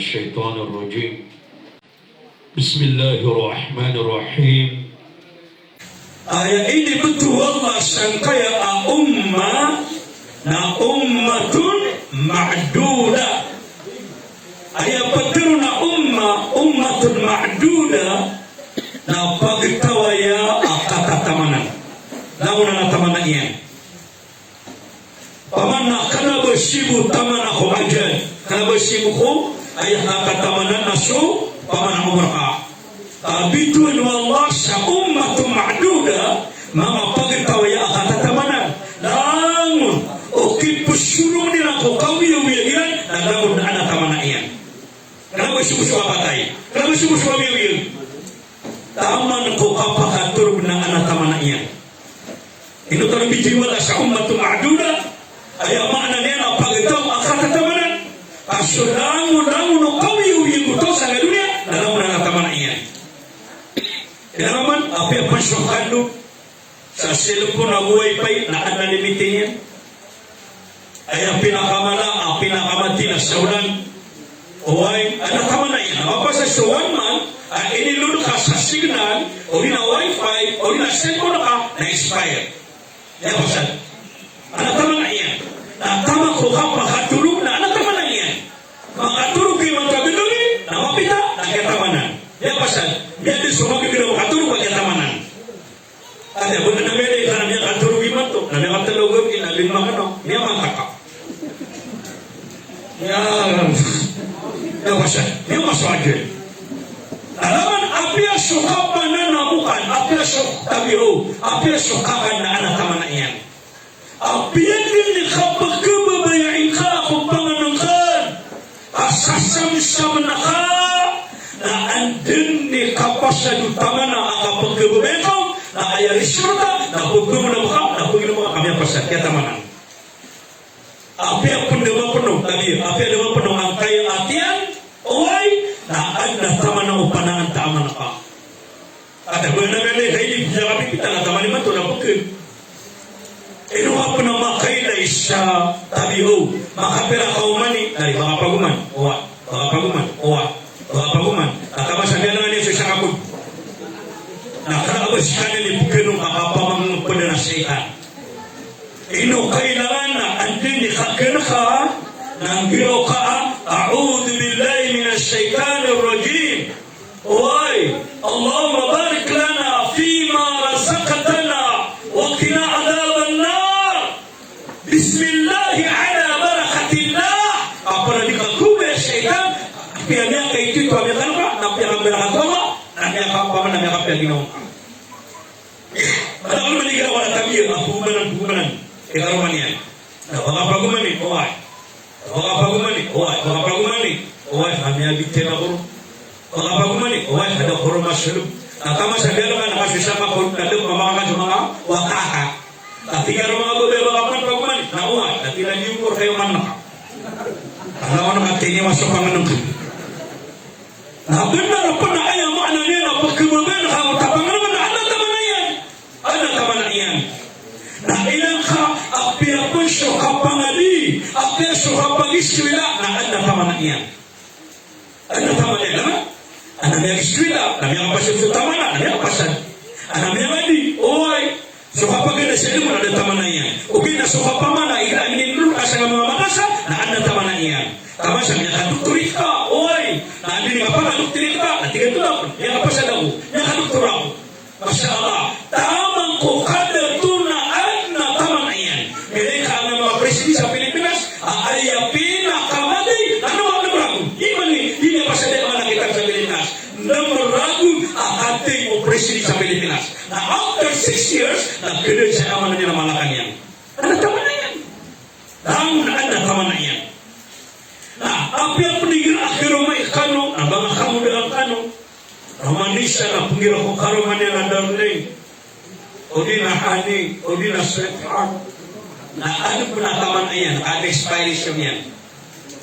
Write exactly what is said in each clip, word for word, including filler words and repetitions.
الشيطان الرجيم. بسم الله الرحمن الرحيم. Aya inibtho o Allah sangkaya a ummah na ummatun ma'dudah. Aya ptharoon a ummah, ummatun ma'dudah, na pagtaw aya a katatamanan. Langon a taman iyan. Opama na kna ba sii bo tamana ko ajal, kna ba sii bo ko aya katatamanan na so opama na omor ka. Ka bitowan o Allah sa ummatun ma'dudah, manga pagtaw aya a katatamanan. Langon o kipsorong iran ko kawiyawiyag iran, na langon a adn a taman iyan. Kna ba sii bo so kapatay, kna ba sii bo so kawiyawiyag. Taman ko kapakatorog na adn a taman iyan. Ino tano bitiwala sa ummatun ma'dudah, aya maana niyan na pagtaw a katatamanan. Ka so langon, langon o kawiyawiyag o taw sangkai doniya, na langon a adn a taman iyan. Ino man, apiya pn so kandog sa cellphone ago wifi na adn a limit iyan. Aya pinakamala, a pinakamati na sa olan. Oway, adn a taman iyan. Mapasad so one month a ini-load ka sa signal, odi na wifi, odi na cellphone ka, na expire. Miyapasad. Adn a taman iyan. Na taman ko kapakatorog na adn a taman iyan. Makatorog imanto a gawii, na mapita, na kiyatamanan. Miyapasad. Miyadn so manga gawii na makatorog, kiyatamanan. Ati, bo na miyadi, ka na miyakatorog imanto, na miyakatlo a gawii, na lima kano, miyamantaka. Ya, miyapasad, miyamaso a gawii. Langon apiya so kapananamokan, apiya so tabiya, apiya so kakan na adn a taman iyan. Apiya dn i kapkhababayai ngka ko pangnngkn a sasamsaman ka, na anda dn i kapasad o tamana a kapkhababayai ngka, na aya resulta na pagdamdam ka, na pagdamdam ka, ka miyapasad, kiyatamanan. Apiya pn da mapno, tabiya, apiya da mapno angkaya a tiyan, oway, na adn a tamana o panangan ta a manaka. Ata bo na miyadi, hay di, biya ka pipita na taman imanto na pkn. Ino ka pn a makailay sa tabiya o, makapira ka omani, na di, makapagoman, oway, makapagoman, oway, makapagoman. Ata ba sa miyalangan iyan so isa ka pd. Na kna ba skaniyan i pkn o makapamangpd na shaytan. Ino kailangan na anda dn i kakn ka, na nggiraw ka a, "A'udhu billahi minash shaytanir rajim." Oway, Allahumma barik lana fima razaqtana wa qina adhaban nar. Bismillahi ala barakatillah. Apana di ka gobay a shaytan, apiya miyakaito ito a miyakn ka, na apiya ka barakat o Allah, na miyakapamana, na miyakapiya ginawa ka. Adn a manga ginawa a tabiya a pagomanan, pagomanan i karoma niyan. Na ba ka pagomani, oway. Ba ka pagomani, oway. Ba ka pagomani, oway. Ka miyabitiya na koro. Ba ka pagomani, oway. Ka da koro masolog. Na taman sa biyan ka na kaso sa ka koro, na da mama ka so manga wata ka. Tapi karo manga gobay, ba ka pn pagomani, na oway. Tapi na di okor kayo man na ka. Ana wana ka tiniwa so pangnngkn. Na bnar pn a aya maana niyan na pkhababayai ngka o tapangan na adn a taman iyan. Adn a taman iyan. Na ilay ka apiya pn so kapangadi, apiya so kapagiskwila, na adn a taman iyan. Adn a taman iyan, na? Adn a miyakagiskwila, na miyakapasad so tamana, na miyakapasad. Adn a miyangadi, oway. So kapaganda sa ilmo na adn a taman iyan. Ogaid na so kapamana, igira a minindol ka sa manga madrasa, na adn a taman iyan. Taman sa miyakadoktorit ka, oway. Na anda dn i kapakadoktorit ka, na tig iyan oto na, miyakapasad ako, miyakadoktor ako. Masha Allah. Taman ko kadato na adn a taman iyan. Miyailay ka a manga president sa Pilipinas, a aya pinakamadi, na manga mragon. Iman i, di niyan pasad a manga kitab sa Pilipinas. Na mragon a katii o president sa Pilipinas. Na after six years, na kdn sa amal niyan a Malacan iyan. Adn a taman iyan. Langon a adn a taman iyan. Na apiya pn igira a karoma i kano, na ba nga kamo da a kano. Roma niyan sa na pnggiraw ko karoma niyan na darling. O di na honey, o di na sweetheart. Na adn pn a taman iyan, adn a expiration iyan.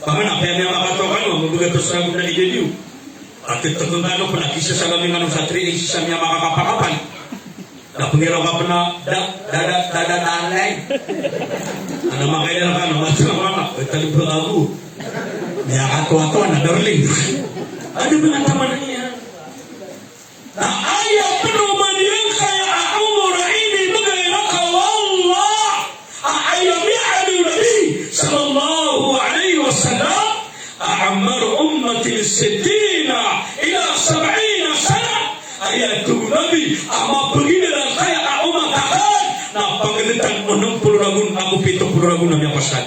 Paman a kaya niyan makatokan o, mabagay to sa guna ijadiyo. Ati tagong kano pn a kisa sa gami ngano sa three H sa niyan makakapakapan. Na pnggiraw ka pn a da, da, da, da, da, darling. Ana makailay kano, masa mana, e, talib ka ago. Miyakatoatoa na darling. Adn a taman iyan. Na aya pn oman iyan kaya a omor a inibgay rka o Allah. A aya miyaaloy o Nabi sallallahu alaihi wasallam, "A'maru ummati sittina ila sab'ina sana." Aya tig o Nabi a mapagidal angkaya a omat akn na pagdtan o nm polo ragon ago pito polo ragon a miyapasad.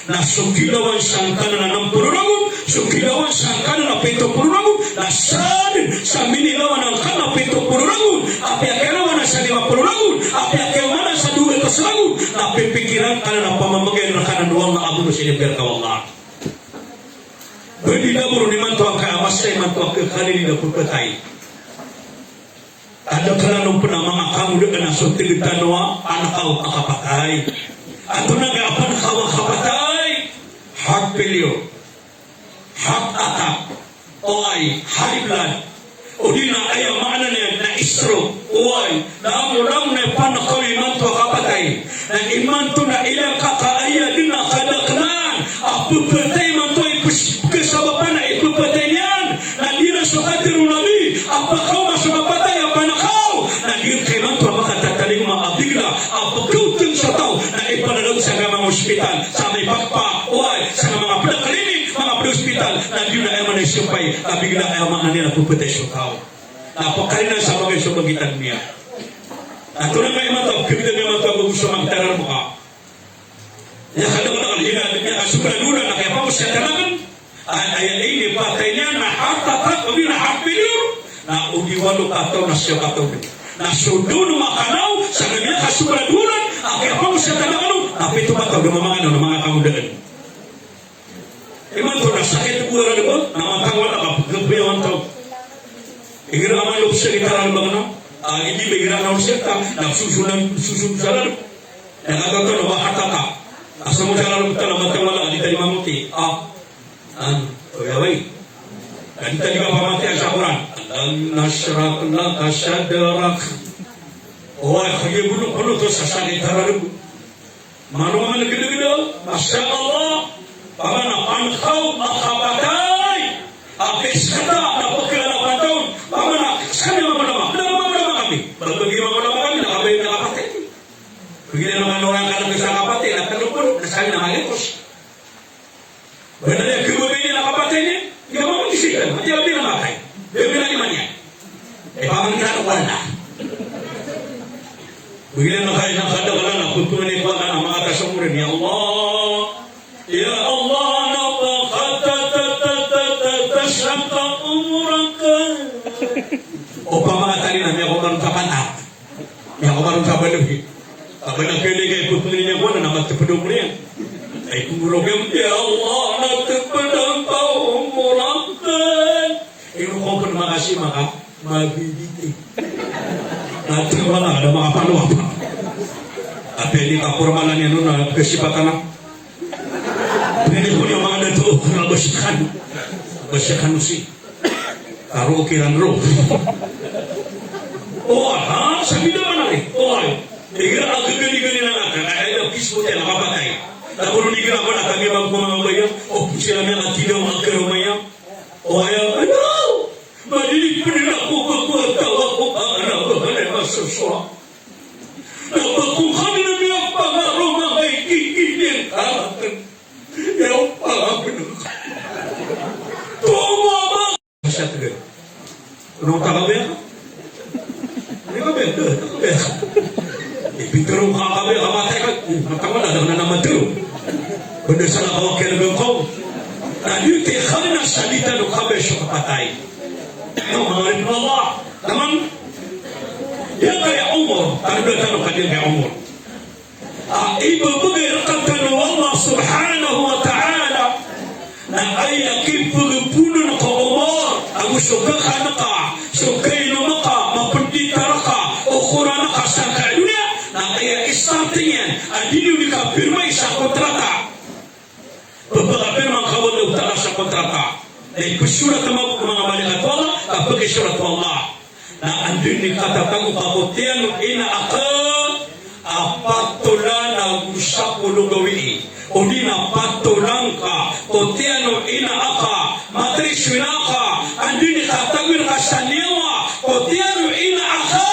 Na so kilawan sangkanan na nm polo ragon, so kilawan sangkanan na pito polo ragon, na sadn sa minilawan angkanan na pito polo ragon, apiya kilawan sa lima polo ragon, apiya kilawan sa dowa ragon, na pipikiran ka na pamamgay rka anan o Allah ago so inibgay rka o Allah. Badi na bo ron imanto angkaya a masa imanto a khakalilin a pphantay. Adn a kala on pn a manga kamodaana so tig tano a pankaw a kapatay. Antonaa i pankaw a kapatay? Heart failure, heart attack, oway, high blood. O di na aya maana niyan na stroke, oway. Na amo langon a pankaw imanto a kapatay. Na imanto na ilay ka ka aya dn a kadaklan a pphantay imanto a ipes-, kasabapan a ipphantay niyan. Na di na so katharo o Nabi a pakaoma so kapatay a panakaw. Na di ka imanto a makatatalingoma a bigla a pkawtn so taw na ipanadaw sangkaya manga ospital, sangkaya manga pagpa, oway, sangkaya manga pd a klinik, manga pd a ospital. Na di na aya maana i siyapay a bigla a aya maana niyan a pphantay so taw. Na pkarinan sa bagay so bangkitang dunya. Na tonaa i imanto a pkhabitan imanto a bago so manga kitararm ka. Aya kadakadakl iyan na aya kasobradolan na kiyapangosiyatan akn. A-, aya inipatay niyan na heart attack, odi na heart failure. Na odi walo kataw na siyaw kataw. Na so dowa makanaw, sa aya kasobradolan a kiyapangosiyatan akn on, na pito kataw, da mamanganaw, na manga kamodaana. Imanto na sakit ko rarb, na matang wala ka pagkabayawan taw. Igira a malo sa gitararb na, a, igi ba igira na on sekta, na susunan, susun sa rarb. Na kataw na ba heart attack. Asa mo sa rarb ta na matang wala, di ta di mamoti. A, an, o ya, way. Na di ta di kapamatiya sa Quran. Alam nashrah laka sadrak. O, ay, kaya bulong, bulong to sa sakit a rarb. Mano man gdgd, masha Allah, pamana pankaw a kapatay a piskta na pkla na pantaw, pamana skaniyan manga ulama, na manga ulama kami, babagi manga ulama kami na kabaya na kapatay. Bigyan naman o yan ka na kapatay, na tanong ko, na skaniyan na malikos. Bnar iyan, khababaya niyan a kapatay niyan, di ka mamagisikan, di ka binamatay. Di ka binaliman iyan. Eh, pamangkiran ko na. Bigla na kaya na kadaklan a pphantay ko anan a manga tasamurin, ya Allah. Ya Allah, na pakatatatatata saka umuraka. O pamangkiran na miyakoman sa pantak. Miyakomaron sa balohi. Aba na kailangan ko pangni niyan ko na matpd o umor iyan. Ay, kumurog iyan, ya Allah, na tpd angka o umor akn. Ino ko pn makasi maka, mabibiti. Na tpd maka, da makapalo apa. Apiya di ka pormalan iyan on na kasipatan na. Pwede ko niyan manga dato, na basikan. Basikan o si. Karo kiran ro. O, ha, sabi da man ari. O, ay. Igira a gaganigani na ngka, na aya da kismote na kapatay. Na kono igira ko na kami magkomangabaya, o, sila miyakatidaw a karoma iyan. O, aya, ano? Madidi pn ako kakowa tawa ko ka, ana ba ka na masosowa. Na ba ko kami na miyapangaroma kay kikidin ka. Ya, o, pangabn. Tomo ba? Masya Allah. Ano ka kabaya? Ano ka kabaya? Ano ka kabaya? Ipitero ka kabaya, kamatay ka. Matang wala, da ka na matero. Banda sa nakawakil ng kaw. Na di ti kami na salita ng kabaya sa kapatay. Ano, mga rin mo Allah. Naman, yan kaya umor. Ano ba tanong ka din kaya umor? A, ibibigay rktano o Allah subhanahu wa ta'ala na aya kipagponon ko omor, ago so kakan ka, so kainom ka, mapndit rka, o Qur'an ka sa ka doniya, na aya starting iyan a di niyo di kapirmai sa kontrata. Pphakapirma ka o Allah ta'ala sa kontrata. Na ipsorat mambo ko manga malaikat o Allah, ka pkisorat o Allah. Na anda ini katatago ka ko tiyan o ina akn a pat olan ago sapolo gawii, odi na pat olan ka ko tiyan o ina aka, matris o ina aka, anda i katagoi rka sa niyawa ko tiyan o ina aka,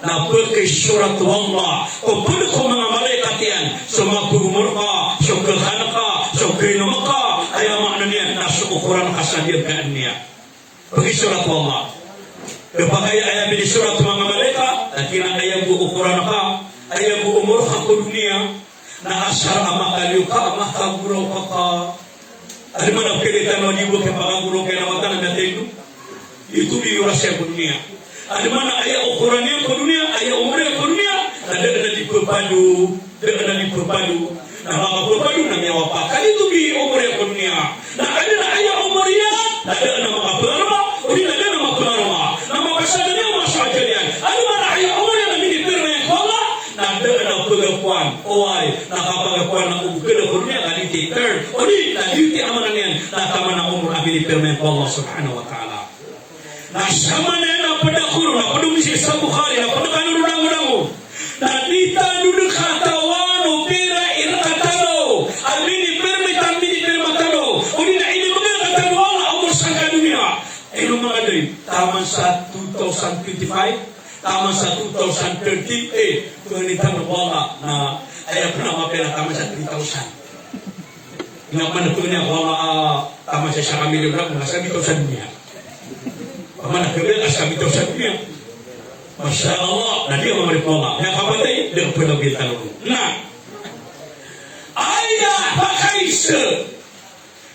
na pkisorat o Allah ko pd ko manga malaikat iyan so mapagomor ka, so khakan ka, so kainom ka, aya maana niyan na so okoran ka sa diyangka a niyan. Pkisorat o Allah. Khapakay aya minisorat o manga malaikat, na tig iyan a aya bo okoran ka, aya bo omor ka ko doniya, na asar a makaliyo ka, makagoraok ka. Anda man a pkhailay tano a di bo khapakagoraok iyan a wata na miyatay dn. Ito bi oras iyan ko doniya. Anda man a aya okoran iyan ko doniya, aya omor iyan ko doniya, na da dn a di pphado. Da dn a di pphado. Na makapphado na miyawapa. Ka di to bi omor iyan ko doniya. Na anda na aya omor iyan, na da dn a makapangarma, odi na da dn a mapangarma. Na mapasad iyan a masa a ajal iyan. Anda man a aya omor iyan na minipirma iyan ko Allah, na da dn a pagapoan. Oway, na kapagapoan na o bo khada ko doniya ka di titern. Odi na di ti amanan iyan, na taman a omor a minipirma iyan ko Allah subhanahu wa ta'ala. Na samanaya na pd a koro, na pd o misi sa Bukhari, na pd kano ron dangodango. Na di tano dn katawan o pira i rk tano a minipirma, minipirma tano, odi na inibgay rktano o Allah a omor sangka doniya. Ino manga dai, taman sa two thousand twenty-five, taman sa two thousand thirty, eh, pangnin tano ko Allah na aya pn a mapira taman sa three thousand. Ino man a pangnin ko Allah a taman sa isa ka milyon rk, na sabi to sa doniya. Paman a khabaya a sabi to sa doniya. Masha Allah, na di a mamarip ko Allah. Aya kapatay, di a pwede a bilta lolo. Na aya pakaiza,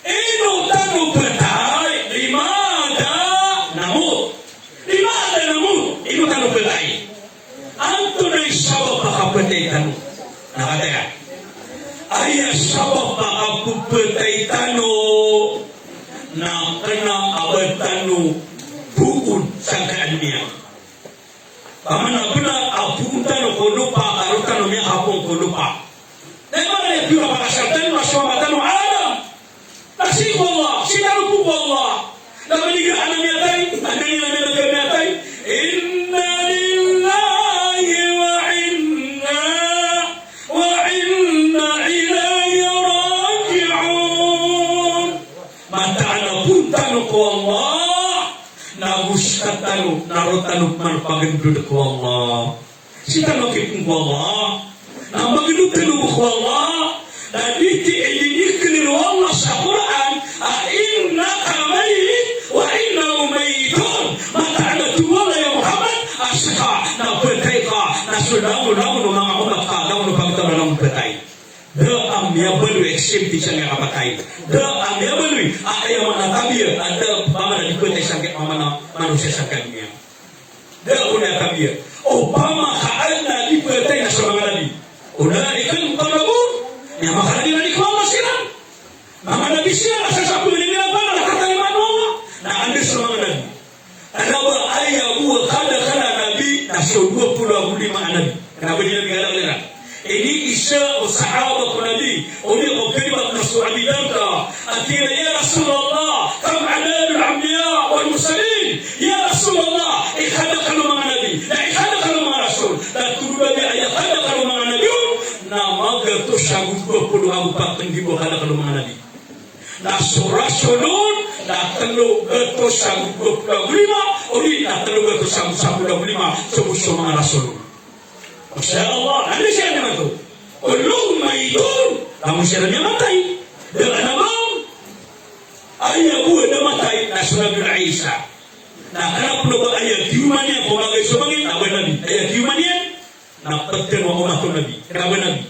ino tano phatay, limadha namut. Limadha namut, ino tano phatay. Antonaa i sabap a kapatay tano? Na kataya, aya sabap a kapatay tano na kna a ba tano boon sangka a doniya. Paman a bnar a boon tano ko lopa, ka roo tano miyakapoon ko lopa. Na aya maana niyan, pira pakasal tano na so ama tano a Adam. Na sii ko Allah, sii tano bo ko Allah. Na ba niyan a miyatay, anda niyan a miyatay, miyatay. Inna lillahi wa inna, wa inna ilayhi raji'un. Mataan a boon tano ko Allah, na go sktano na roo tano pman pagndod ko Allah. Sii tano kipoon ko Allah, na magndod tano bo ko Allah, na di ti inidiklir o Allah sa Qur'an a innaka mayyitun wa innahum mayyitun. Mataan a tig o Allah ya Muhammad a ska na phatay ka, na so langon, langon o manga omat ka, langon o pagtaw na langon phatay. Da a miyabaloy, exempted sangkai a kapatay. Da a miyabaloy a aya maana a tabiya a da a maana di phatay sangkai a maana, manosiya sangkai a doniya. Da a maana a tabiya. Opama ka adn a di phatay na so manga nabi. Ulaika al-muqarrabun. Aya maana niyan na di ko Allah siran. Manga nabi siran a sasapoon iran a ba na katarimaan o Allah. Na anda so manga nabi? Kna ba aya bo a kadakl a nabi na so dowa polo ago lima a nabi. Kna ba di nabi kadakl iran. Iniisa o sahaba ko Nabi, odi ko kalimat na so Abi Darda, a tig iyan a, "Ya Rasulullah, kam adadul anbiya wal mursalin?" Ya Rasulullah, i kadakl o manga nabi, na i kadakl o manga rasul. Na tig o Nabi a aya kadakl o manga nabi on na magatos ago dowa polo ago pat nggibo a kadakl o manga nabi. Na so rasul on na tlo gatos ago dowa polo ago lima, odi na tlo gatos ago sapolo ago lima so, so manga rasul on. Masha Allah, anda siran imanto? Kulluhum mayyitun. Langon siran iyan matay. Da a kna ba aya bo a da matay na so Nabi Isa. Na kna pn o ba aya kiyoman iyan ko magay so bangin a ba nabi. Aya kiyoman iyan na ptano a omat o Nabi. Kna ba nabi.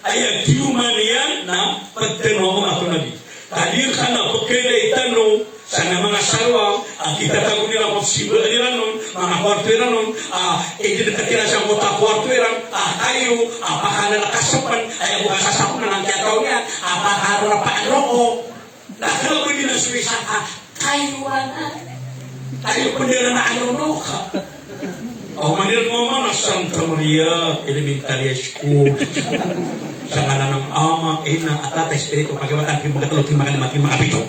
Aya kiyoman iyan na ptano a omat o Nabi. Ka di rkana pkhailay tano sa manga sarwang a kitatago iran ko simbaan iran on, manga kwarto iran on, a, ididkt iran sa kota kwarto iran, a, kayo, a, pakanal kasapn, aya bo kasasapn na kiyataw niyan, a, pakarapaan roko. Na kna ba di na so isa ka, kayo rana. Kayo pn di rana ano no ka. Aw, manir mo man a Santa Maria Elementary School. Sa ngaran ng Ama, Ina, at Tata, Espiritu, pakiwatan, kimakatlo, kimakalima, kimakapito.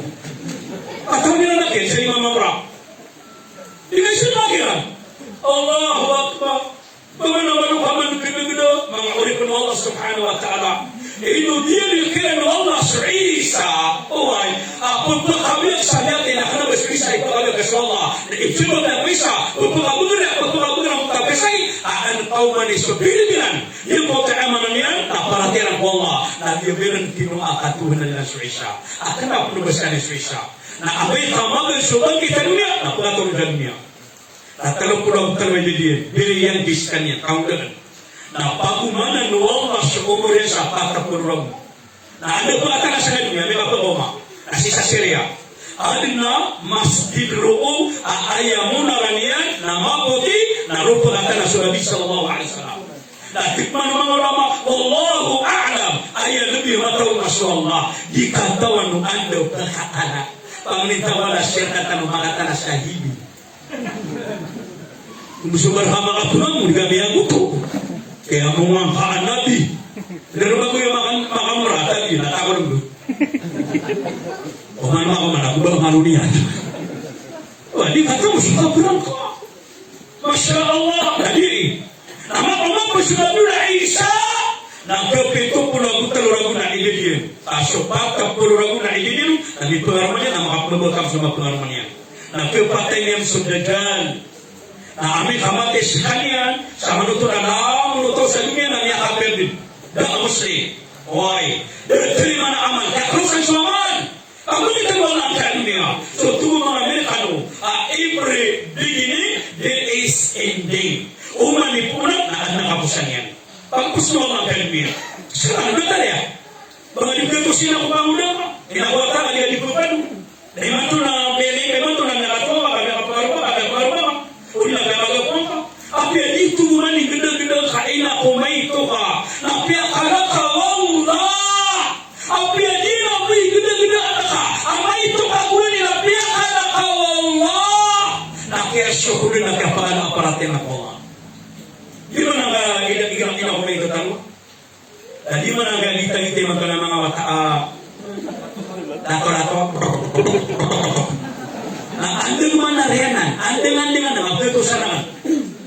At kami na natin, sa Imam Amra. Di na siya pakiran. Allahu Akbar. Ba man a mano ka man gdagda, manga oripn o Allah subhanahu wa ta'ala. Ino di niyan kiran o Allah so Isa, oway, a pphakabiyag sa miyatay na kna ba so Isa, ipphakabiyag ka so Allah. Na ipphakabiyag ka so Isa, pphakabiyag ka, pphakabiyag ka, pphakabiyag ka, a an kaoma niyan so binibinan. Iyan ko taamanan iyan, na paratiyaya ko Allah, na di iran kinowa a katohanan iran so Isa. A kna pn o ba skaniyan so Isa. Na amay ka magaan so bangkit a doniya, na pkatoro sa doniya. Na tlo polo ago tlo a idad iyan, biyayang di skaniyan, kaondagan. Na pagomanan o Allah so omor iyan sa pat polo ragon. Na anda pn a tana sa doniya, amay ka pkhaoma. Na sii sa Syria. Adn a masjid roo a aya monaran iyan na mapoti, na roo pkhatana so Nabi sallallahu alaihi wasallam. Na tig man o manga ulama, wallahu a'lam, aya lbi a mataw na so Allah, di katawan o anda o pkhatana. Pangnin tano a sii rktano makatana sa hibi. Mso barhama ka pn mo, di ka miyagoto. Kaya mo nga ka a nabi. Daro ba ko iya makan, makan murata, di na takon mo. Oman, makan, makan, makan, makan, niyan. Wa, di ka tamo sa kabrang ka. Masha Allah, na di. Na makaoma pn so Nabi Isa, na kapito polo ago tlo ragon a idad iyan. A so pat polo ragon a idad iyan, na di pngaroma niyan, na makapngaroma ka so mapngaroma niyan. Na kapatay niyan so Dajjal. Na amay ka matay skaniyan, sa manoto na langon o taw sa doniya na miyakapir dn. Da a Muslim. Oway. Da a tarimaan a amal. Kaya klosan so amal. Ago di tano a kaniyan. So tomo manga Amerikano, a every beginning, there is ending. Oman i pona na adn a kaposan iyan. Pagpos o manga kaniyan. Sa ano na tariya? Ba nga di pkatosi na ko pangoda ka. Ina ko wata ka di ka di pkapano. Na imanto na, na imanto na miyakatowa ka, miyakaparoba ka, miyakaparoba ka. O di na miyakagapoon ka. Apiya di tomo man i gdagda ka, ina ko maito ka. Na piyakala ka o Allah. Apiya di na bo i gdagda ka, a maito ka gowani, na piyakala ka o Allah. Na kiyasokodan, na kiyapakala a paratiyaya ko Allah. Di man a nga ina, ina, ina ko maito tano. Na di man a nga gitagita imanto na manga wata a dato-dato. Na andang man a riyanan, andang, andang, andang, a pkatosan anan.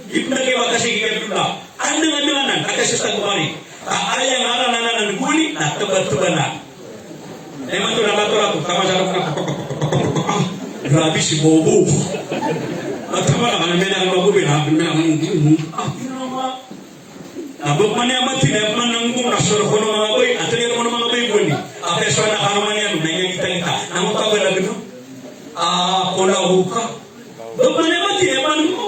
Di pn a kiyawata si Kika Abdullah. Andang, andang, andang, kata si Ustadh Bukhari. Ka aya ngaran anan gowani na tba-tba na. Na imanto na dato-dato, tama sa dato-dato. Grabe si Bobo. At tama na, kami na, kami na, kami na, ah, ginawa. Na ba pman iyan mati, na pman nanggo na soro ko o manga babay, antonaa i roo o manga babay gowani. Apiya so anak a roo niyan, na iyan gitagita. Na mapagalagan o. Ah, kola hoka. Ba pman iyan mati, na pman nanggo.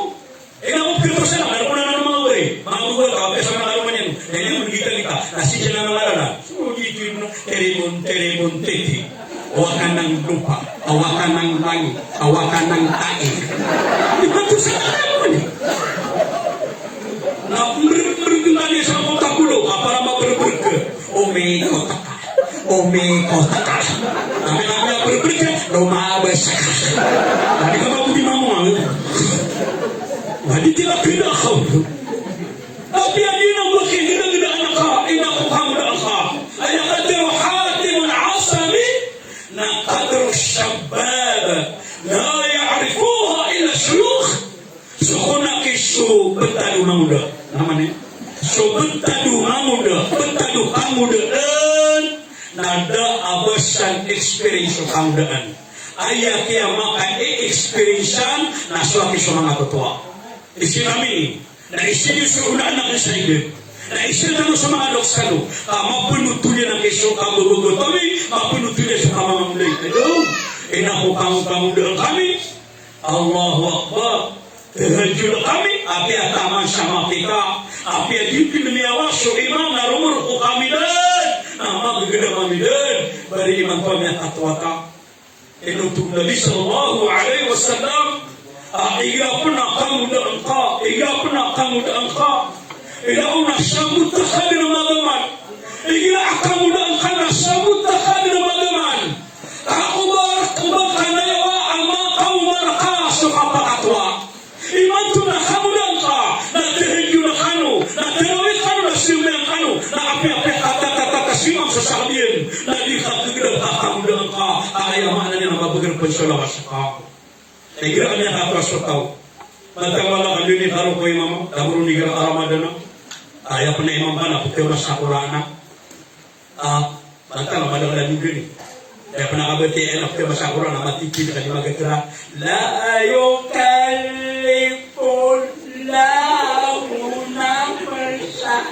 Ina ko pkatosan anan, na roo anan o manga babay. Manga babay ka, apiya so anak a roo niyan. Na iyan gitagita. Na sii sa manga lala. So, gitagita. Teremon, teremon, tete. Awa ka nang lopa, awa ka nang langit, awa ka nang tae. Di ba to sa alam mo ni? Na mr-, mr-, mr-, sa kota ko lo, a para mabrbr ka. Omikot ka, omikot ka. Kami, kami a brbr ka, lumabas ka. Kami ka mabudi mamang. Kami tila pinakaw. Apiya di na bo kigdagdaan ka, ina ko kangodaan ka. Aya katharo o Hatim al-Asami, na katharo o shabab la ya'rifuha illa shuyukh. So kon aki so btad o mangoda. Na mani? So btad o mangoda, btad o kangodaan. Na da a ba san experience o kangodaan. Aya kiyamakay experience-an, na so aki so manga totoa. Isi kami, na isi niyo so onaan a kisaiden. Na isi tano so manga loks tano. Ka mapnotol iyan a kiso kababagatawi, mapnotol iyan so kamamamlay. Ado, ina ko kango, kangodaan kami. Allahu Akbar. Tahajjud kami, apiya taman sa mapika. Apiya di pn miyawa so imam na romorok kami dn. Na magagada kami dn. Bari imanto a miyakatowa ta. Ino tharo o Nabi sallallahu alaihi wasallam, a igira pn a kangodaan ka, igira pn a kangodaan ka, ina on a sabota ka dn a magaman. Igira a kangodaan ka na sabota ka dn a magaman. Ka oba, oba ka nayawa a makaoma rka so kapakatowa. Imanto na kangodaan ka, na tahajjud kano, na tarawih kano, na sambayang kano, na apiya, apiya ka ta, ta, ta, ta, si Imam sa sahabi iyan, na di ka gdagda ka kangodaan ka, aya maana niyan na mabagr pn so lawas ka. Igira a miyakatowa so taw. Matawala ka dn i karo ko imam, na boro igira a Ramadan, aya pn a imam ka na pkhaoma sa Qur'an. Ah, bantang a madakl a dinggan i. Aya pn a kabatiya iyan a pkhabasa Qur'an a matitid ka di magatra. La yukallifu Allahu nafsan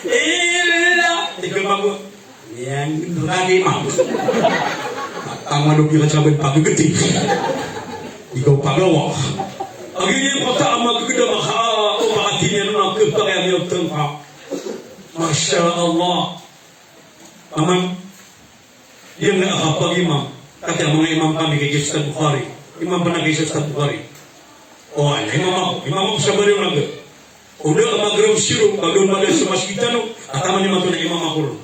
illa. Tig a mago. Iyan, rani ma. Tama do kira sabay pagagati. Ikaw pagawa. Agi niyan pata a magagada maka, o makatiniyan na kepakay a miyoteng ka. Masha Allah. Aman, iyan nga a kapag-imam. Kati a manga imam kami kay Ustadh Bukhari. Imam pn a kay Ustadh Bukhari. O, aya imam ako. Imam ako sa Bariw Naga. O da a magrao siro, pagdon madn so masgit tano, a taman imanto na imam ako ron.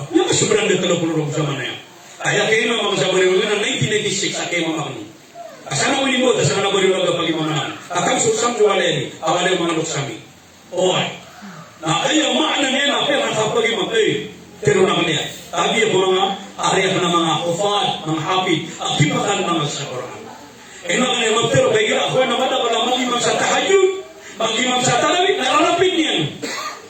Iyan ka sobrang da telo polo ron sa manaya. Aya kay imam ako sa Bariw Naga na nineteen ninety-six a kay imam ako ni. Asana ko inimbawata sa Bariw Naga pag-imam na. A taman so samjo walay ni, a walay manga loks ami. Oway. Na aya maana niyan na apiya kapag-imam, eh, tero na kaniya. Tabiya ko manga, ari ako na manga hufad, manga hafid, a kipakan manga sa Qur'an. Ino kaniya magtero, ba igira ako na madakl a mag-imam sa tahajjud, mag-imam sa tarawih, na rarapid niyan.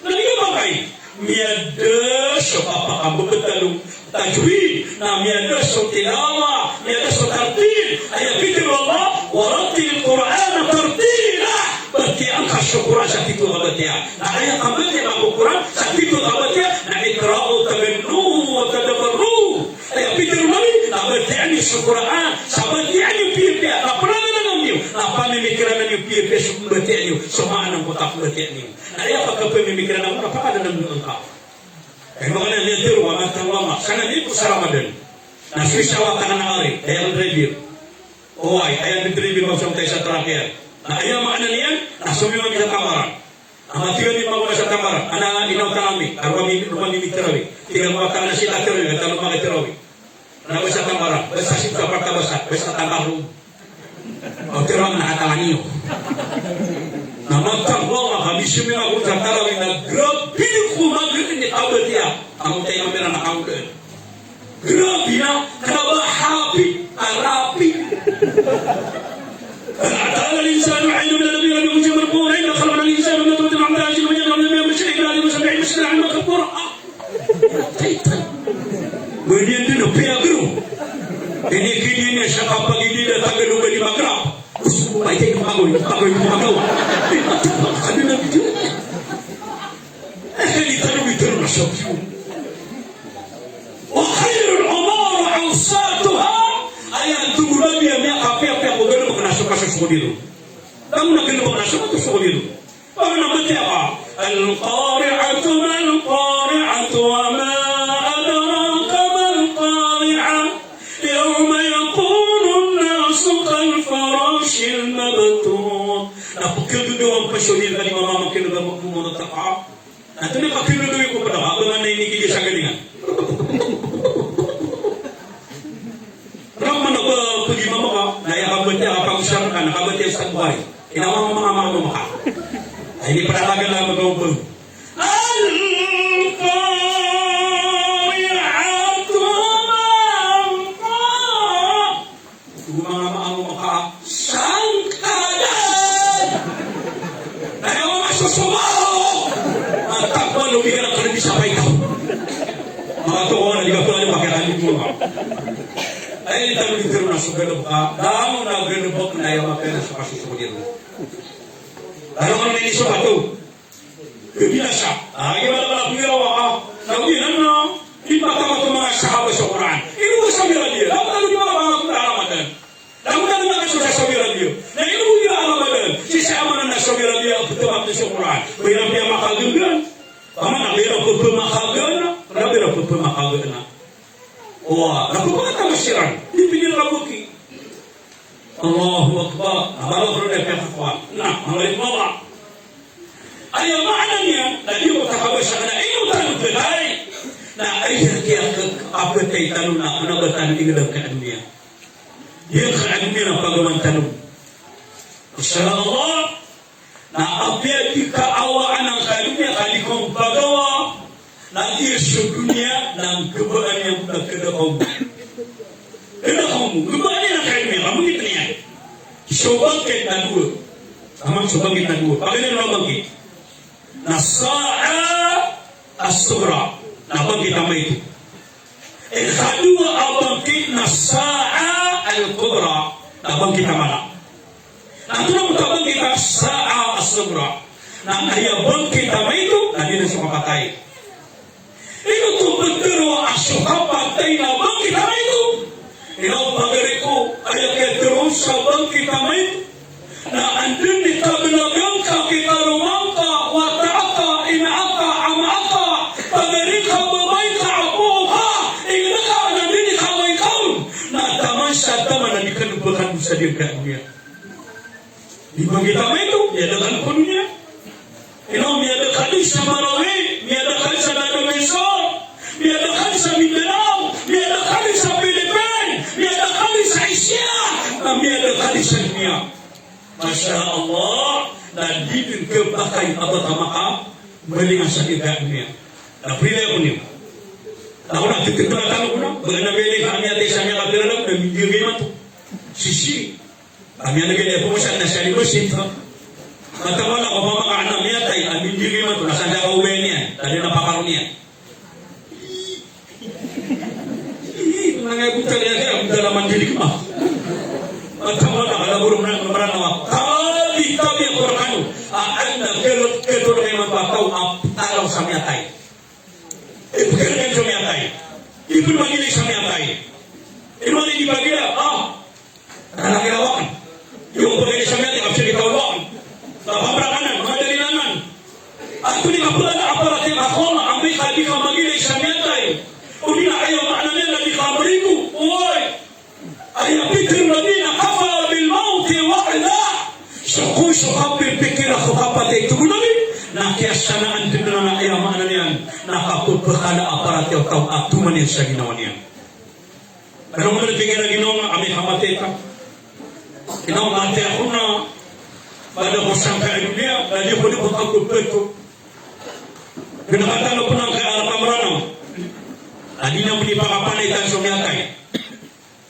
Na di ka makay. Miyada so kapakambebetalo. Tajwid, na miyada so tilawa, miyada so tartil. Aya pitharo o Allah, "Warattilil Qur'ana tartila." Batiyaan ka so Qur'an sa tito a kabatiya. Na aya kambatiya ka ko Qur'an sa tito a kabatiya, na iqra'u tagannu wa tadabbaru. Aya pitharo o Nabi, na batiyaan iyo so Qur'an sa batiyaan iyo piyapiya, na pananangan iyo, na pamimikiran iyo piyapiya so pembatiyaan iyo, so maana ko ta pembatiyaan iyo. Na aya pagkapamimikiran ako, na pakananam iyo angka. Aya maana niyan tero, wa mata wa ma. Sana di ko sa Ramadan. Na so isa a wata ka na ari, aya ka driver. Oway, aya ka driver, mabsa ko ta isa truck iyan. Na aya maana niyan, na so miyaoma sa Tambaran. Na matiga ni mama sa Tambaran. Ana, ina o tanami, a rowami, rowami ni tarawih. Tiga ko wata ka na sita tarawih, talo manga tarawih. Na basa Tambaran, basa sita, basa Tambaran. O, tero na katawan iyo. Na matangwa ka, kami simi na ko sa tarawih na grabe ko magin i kabatiya. Amo tayo mira na kawalan. Grabe na, kna ba happy, a rapi. هل أتى على الإنسان حين من الدهر لم يكن شيئا مذكورا. إنا خلقنا الإنسان من نطفة أمشاج نبتليه فجعلناه سميعا بصيرا. Bani ando na piyagro. Ini kini ini sa kapagidi na taga lupa di magra. Gusto mo ba ito yung kagoy? Kagoy mo magawa. Ano na video? Eh, di tanong ito na sa view. Wa khairul umuri awsatuha. Aya antonaa a miyakapiyapiya ko galebek na so kasosokodiro. Tamo na galebek na so kasosokodiro. Pagana batiya ka, Al-qari'atu mal-qari'atu wa ma adraka mal-qari'ah. Yawma yakunun nasu kal-farashil mabthuth. Na pkhadodowa pn so dn ka di mamamakn a ba mapmorot ka. Na antonaa i pkhadodowi ko pd a ba man na inikidi sa galingan. Raman a ba pd i mama ka, na aya kabatiya a pagosar ka, na kabatiya sa Bukhari. Ina mama, mama, mama, mama ka. Ay, di pala lagi lang mag-open. Al-qari'atu ma al-qari'ah. Ito mama, mama, mama ka. Sangkalan. Ay, mama, susubaw. Ang takbo, lumigan ang kalabis sa paitaw. Mga to, oh, naligaw ko lang yung pakialam ko, ah. Ay, di tayo dito na sugal ka. Damo na galebek na aya mapera sa kasosokodiro. Ano ko na ini sa bato? Kebinasa. Ah, gimana kalau aku irawa ka? Nawi nan na. Di ba tama ko mga sahaba sa Quran? Ino ba sa Mirabiya? Dapat ano di ba mga Quran Ramadan? Dapat ano nga so sa Mirabiya? Na ino ba Ramadan? Si sa amanan na sa Mirabiya, ang putamak na sa Quran. Mirabiya makagagana. Tama na, mirabiya makagagana. Mirabiya makagagana. Wa, na pagkakatawa siran, di pinirabaki. Allahu Akbar. Na bala ko na piyakakuan. Na, mga limbawa. Aya maana niyan, na di ko takabasa ka na ino tano patay. Na aya kiyakapatay tano na, na ba tano inilab ka aduniya. Aya ka aduniya na pagawan tano. Insha Allah, Na apiya di ka awaan angkai a doniya ka di ka on pagawa, na giya so doniya na nggebaan iyan ko na keda ka on. Keda ka on, nggebaan iyan angkai a doniya, ka mangit niyan. So bangkit na dowa. Taman so bangkit na dowa. Paganay na bangkit. Na sa'a as-sughra. Na bangkit a maito. Ikadowa a bangkit na Sa'a al-Kubra, na bangkit a mala. Na antonaa i bangkit a Sa'a as-Sughra? Na aya bangkit a maito na di dn so kapatay. Ino oto pitharo a so kapatay na bangkit a maito? Ino pagari ko, aya kitharo sa bangkit a maito na anda i kablagan ka, kikaroma ngka, wata aka, ina aka, ama aka, pagari ka, babay ka, apo ka, ingd ka, na anda i kawai ka on, na taman sa taman na di ka dn pkhandosa sa doniya. Di bangkit a maito, miyada ka dn ko doniya. Ino, miyada ka dn sa Marawi, miyada ka dn sa Dado Misor, miyada ka dn sa Mindanao, miyada ka dn sa Philippines, miyada ka dn sa Asia, na miyada ka dn sa doniya. Masha Allah, na di dn khapakay a ba ka makamalingan sa doniya. Na prilai ako niyo. Na ko na tititira tano ko na, ba na miyada ka miyatay sa miyakapira na, na mindiya ka imanto. Sisi. Kami a lagid iyan pn sa na sali ko sinta. Matawala ko ba maka ana miyatay, a mindiya ka imanto, na sanda ka obayan iyan, tadi na pakaro niyan. Ih, ih, manga buta niyan, kaya buta naman diri ka. Matawala ka na buro na, na maranawa. Tabi, tabi ako rekano. A, anda, kelo, kelo na kayo magpataw, a, talaw sa miyatay. Ipkhailay so miyatay. Ipmagilay sa miyatay. Ino man i di pagilay, ah. Anak iyan a wakan. Iyo pagilay sa miyatay, kapsir kita a wakan. Kapamrakanan, madalilanan. Antonaa i kapakala a paratiyaya ko a amay ka di ka magilay sa miyatay? O di na aya maana niyan na di ka mrigo. Oy. Aya pitharo o Nabi na kafa bil mawti wa'dha. So kon so kapipikira ko kapatay, tig o Nabi, na kiyasanaan dn anan a aya maana niyan na kapphakala a paratiyaya o taw a toman iyan sa ginawa niyan. Kna o mala pinggan a ginawa nga, amay ka matay ka. Kna o matay ako na, ba da ko sangkai a doniya, na di ko di ko kapphakala. Kna o katano ko na kay a rk a Mranaw. A di na mni pakapanay tan so miyatay.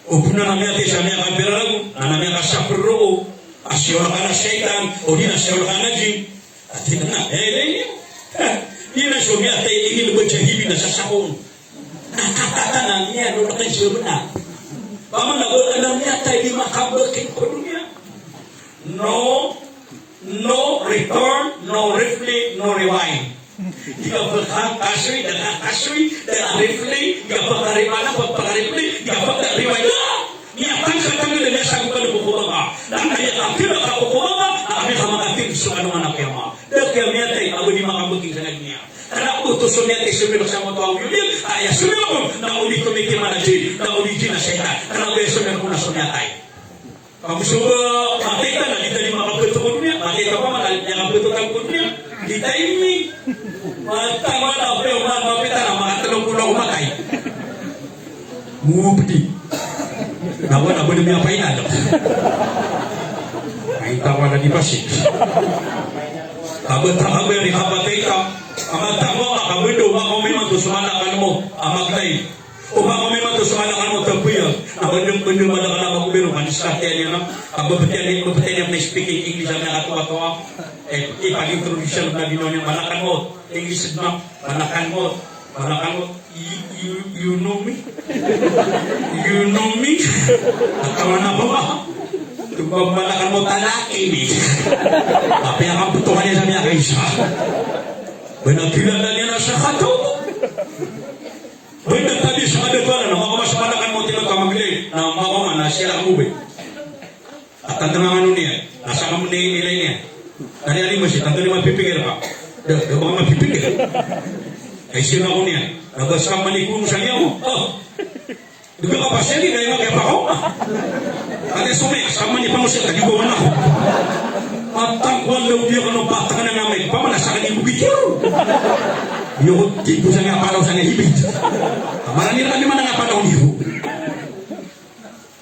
O pn a miyatay sa miyakapira ragon, a miyakasapr roo, a siyola ka na shaytan, o di na siyola ka na jinn. A tig iyan a, eh, eh, eh. Di na so miyatay ingd ba jahibi na sasakon. Na katatan a niyan o rk a jabna. Paman a ba ka na miyatay di makabakit ko doniya. No, no return, no replay, no rewind. Di ka pkakasoy, da ka kasoy, da ka replay, di ka pkariwana, pkariplay, di ka pkariwana. Miyatangka tangka da miyasagad ko kobaba. Da aya kapira ka ko kobaba, a amay ka makatig so alongan a kiyama. Da kiya miyatay a ba di makabaging sa doniya. Kna oto so miyatay, so miyatay sa mato a wiwil, aya so miyatay, na o di to miki manaji, na o di jinn a shaytan. Kna aya so miyatay na so miyatay. Kagiya so ba matay ta na di ta di makapito ko doniya, matay ta ba, matay ta ko doniya, di ta ini. Matay ta ba, na ba, matay ta na makatlo ko na matay. Mubdi. Na wala ba doniya pa ina. Ay, ta wala di pasi. Kabata ka ba di kapatay ka. Amat ta ba, kabado ba ko may mato sa manakan mo. Amat tayo. O ba ko may mato sa manakan mo, tapiya. Na bendeng-bendeng manakan a makobiro, kan iskatiyan iyan a, a, babatiyan iyan, babatiyan iyan na speaking English a miyakatoatoa. Eh, ipag-introduce iyan na ginawa niyan, manakan mo, English na, manakan mo, manakan mo, you, you, you know me? You know me? At ang anak ko ba? Ito ba manakan mo, talaki ni? Tapi ang kabutuhan niya sa miyakaisa. Ba na kilala niya na sa kato? Benda tabi sa kada tuan na makamas manakan mo, tila ka maglay na makaman na sila mo ba. At ang tangan niyan, na sa kamunay nila niya. Tadi ali mo siya, tanto di mapipikir ka. Da, da baka mapipikir. Ay siya na ko niya. Na ba sa kamani ko sa niya mo. Oh. Duga ka pa siya, di na yung magkaya pa ko. Kaya sumay, sa kamani pa mo siya, tadi ko man ako. At ang kuwan daw di ako nung patang na namin. Pamana sa kanya bukit yun. Yung tipo sa niya, palaw sa niya, hibit. Marami na kami man ang apalaw niyo.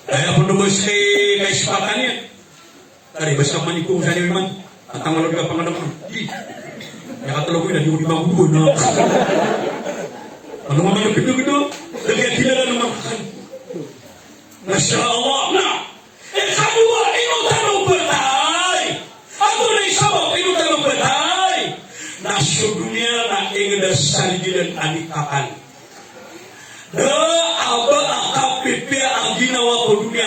Aya pn o ba sii kaisipatan iyan. Tari, ba sa kamani ko sa niyo iman. At ang wala di ka pangadam. Di. Aya katlo ko iyan, di ko di magugo na. Ano nga man ang pido-pido? Lagi ang kilala ng mga kan. Masha Allah. Na, ikadowa, ino tano phatay? Antonaa i sabap ino tano phatay? Na so doniya na ingd a saligilan a di kakal. Da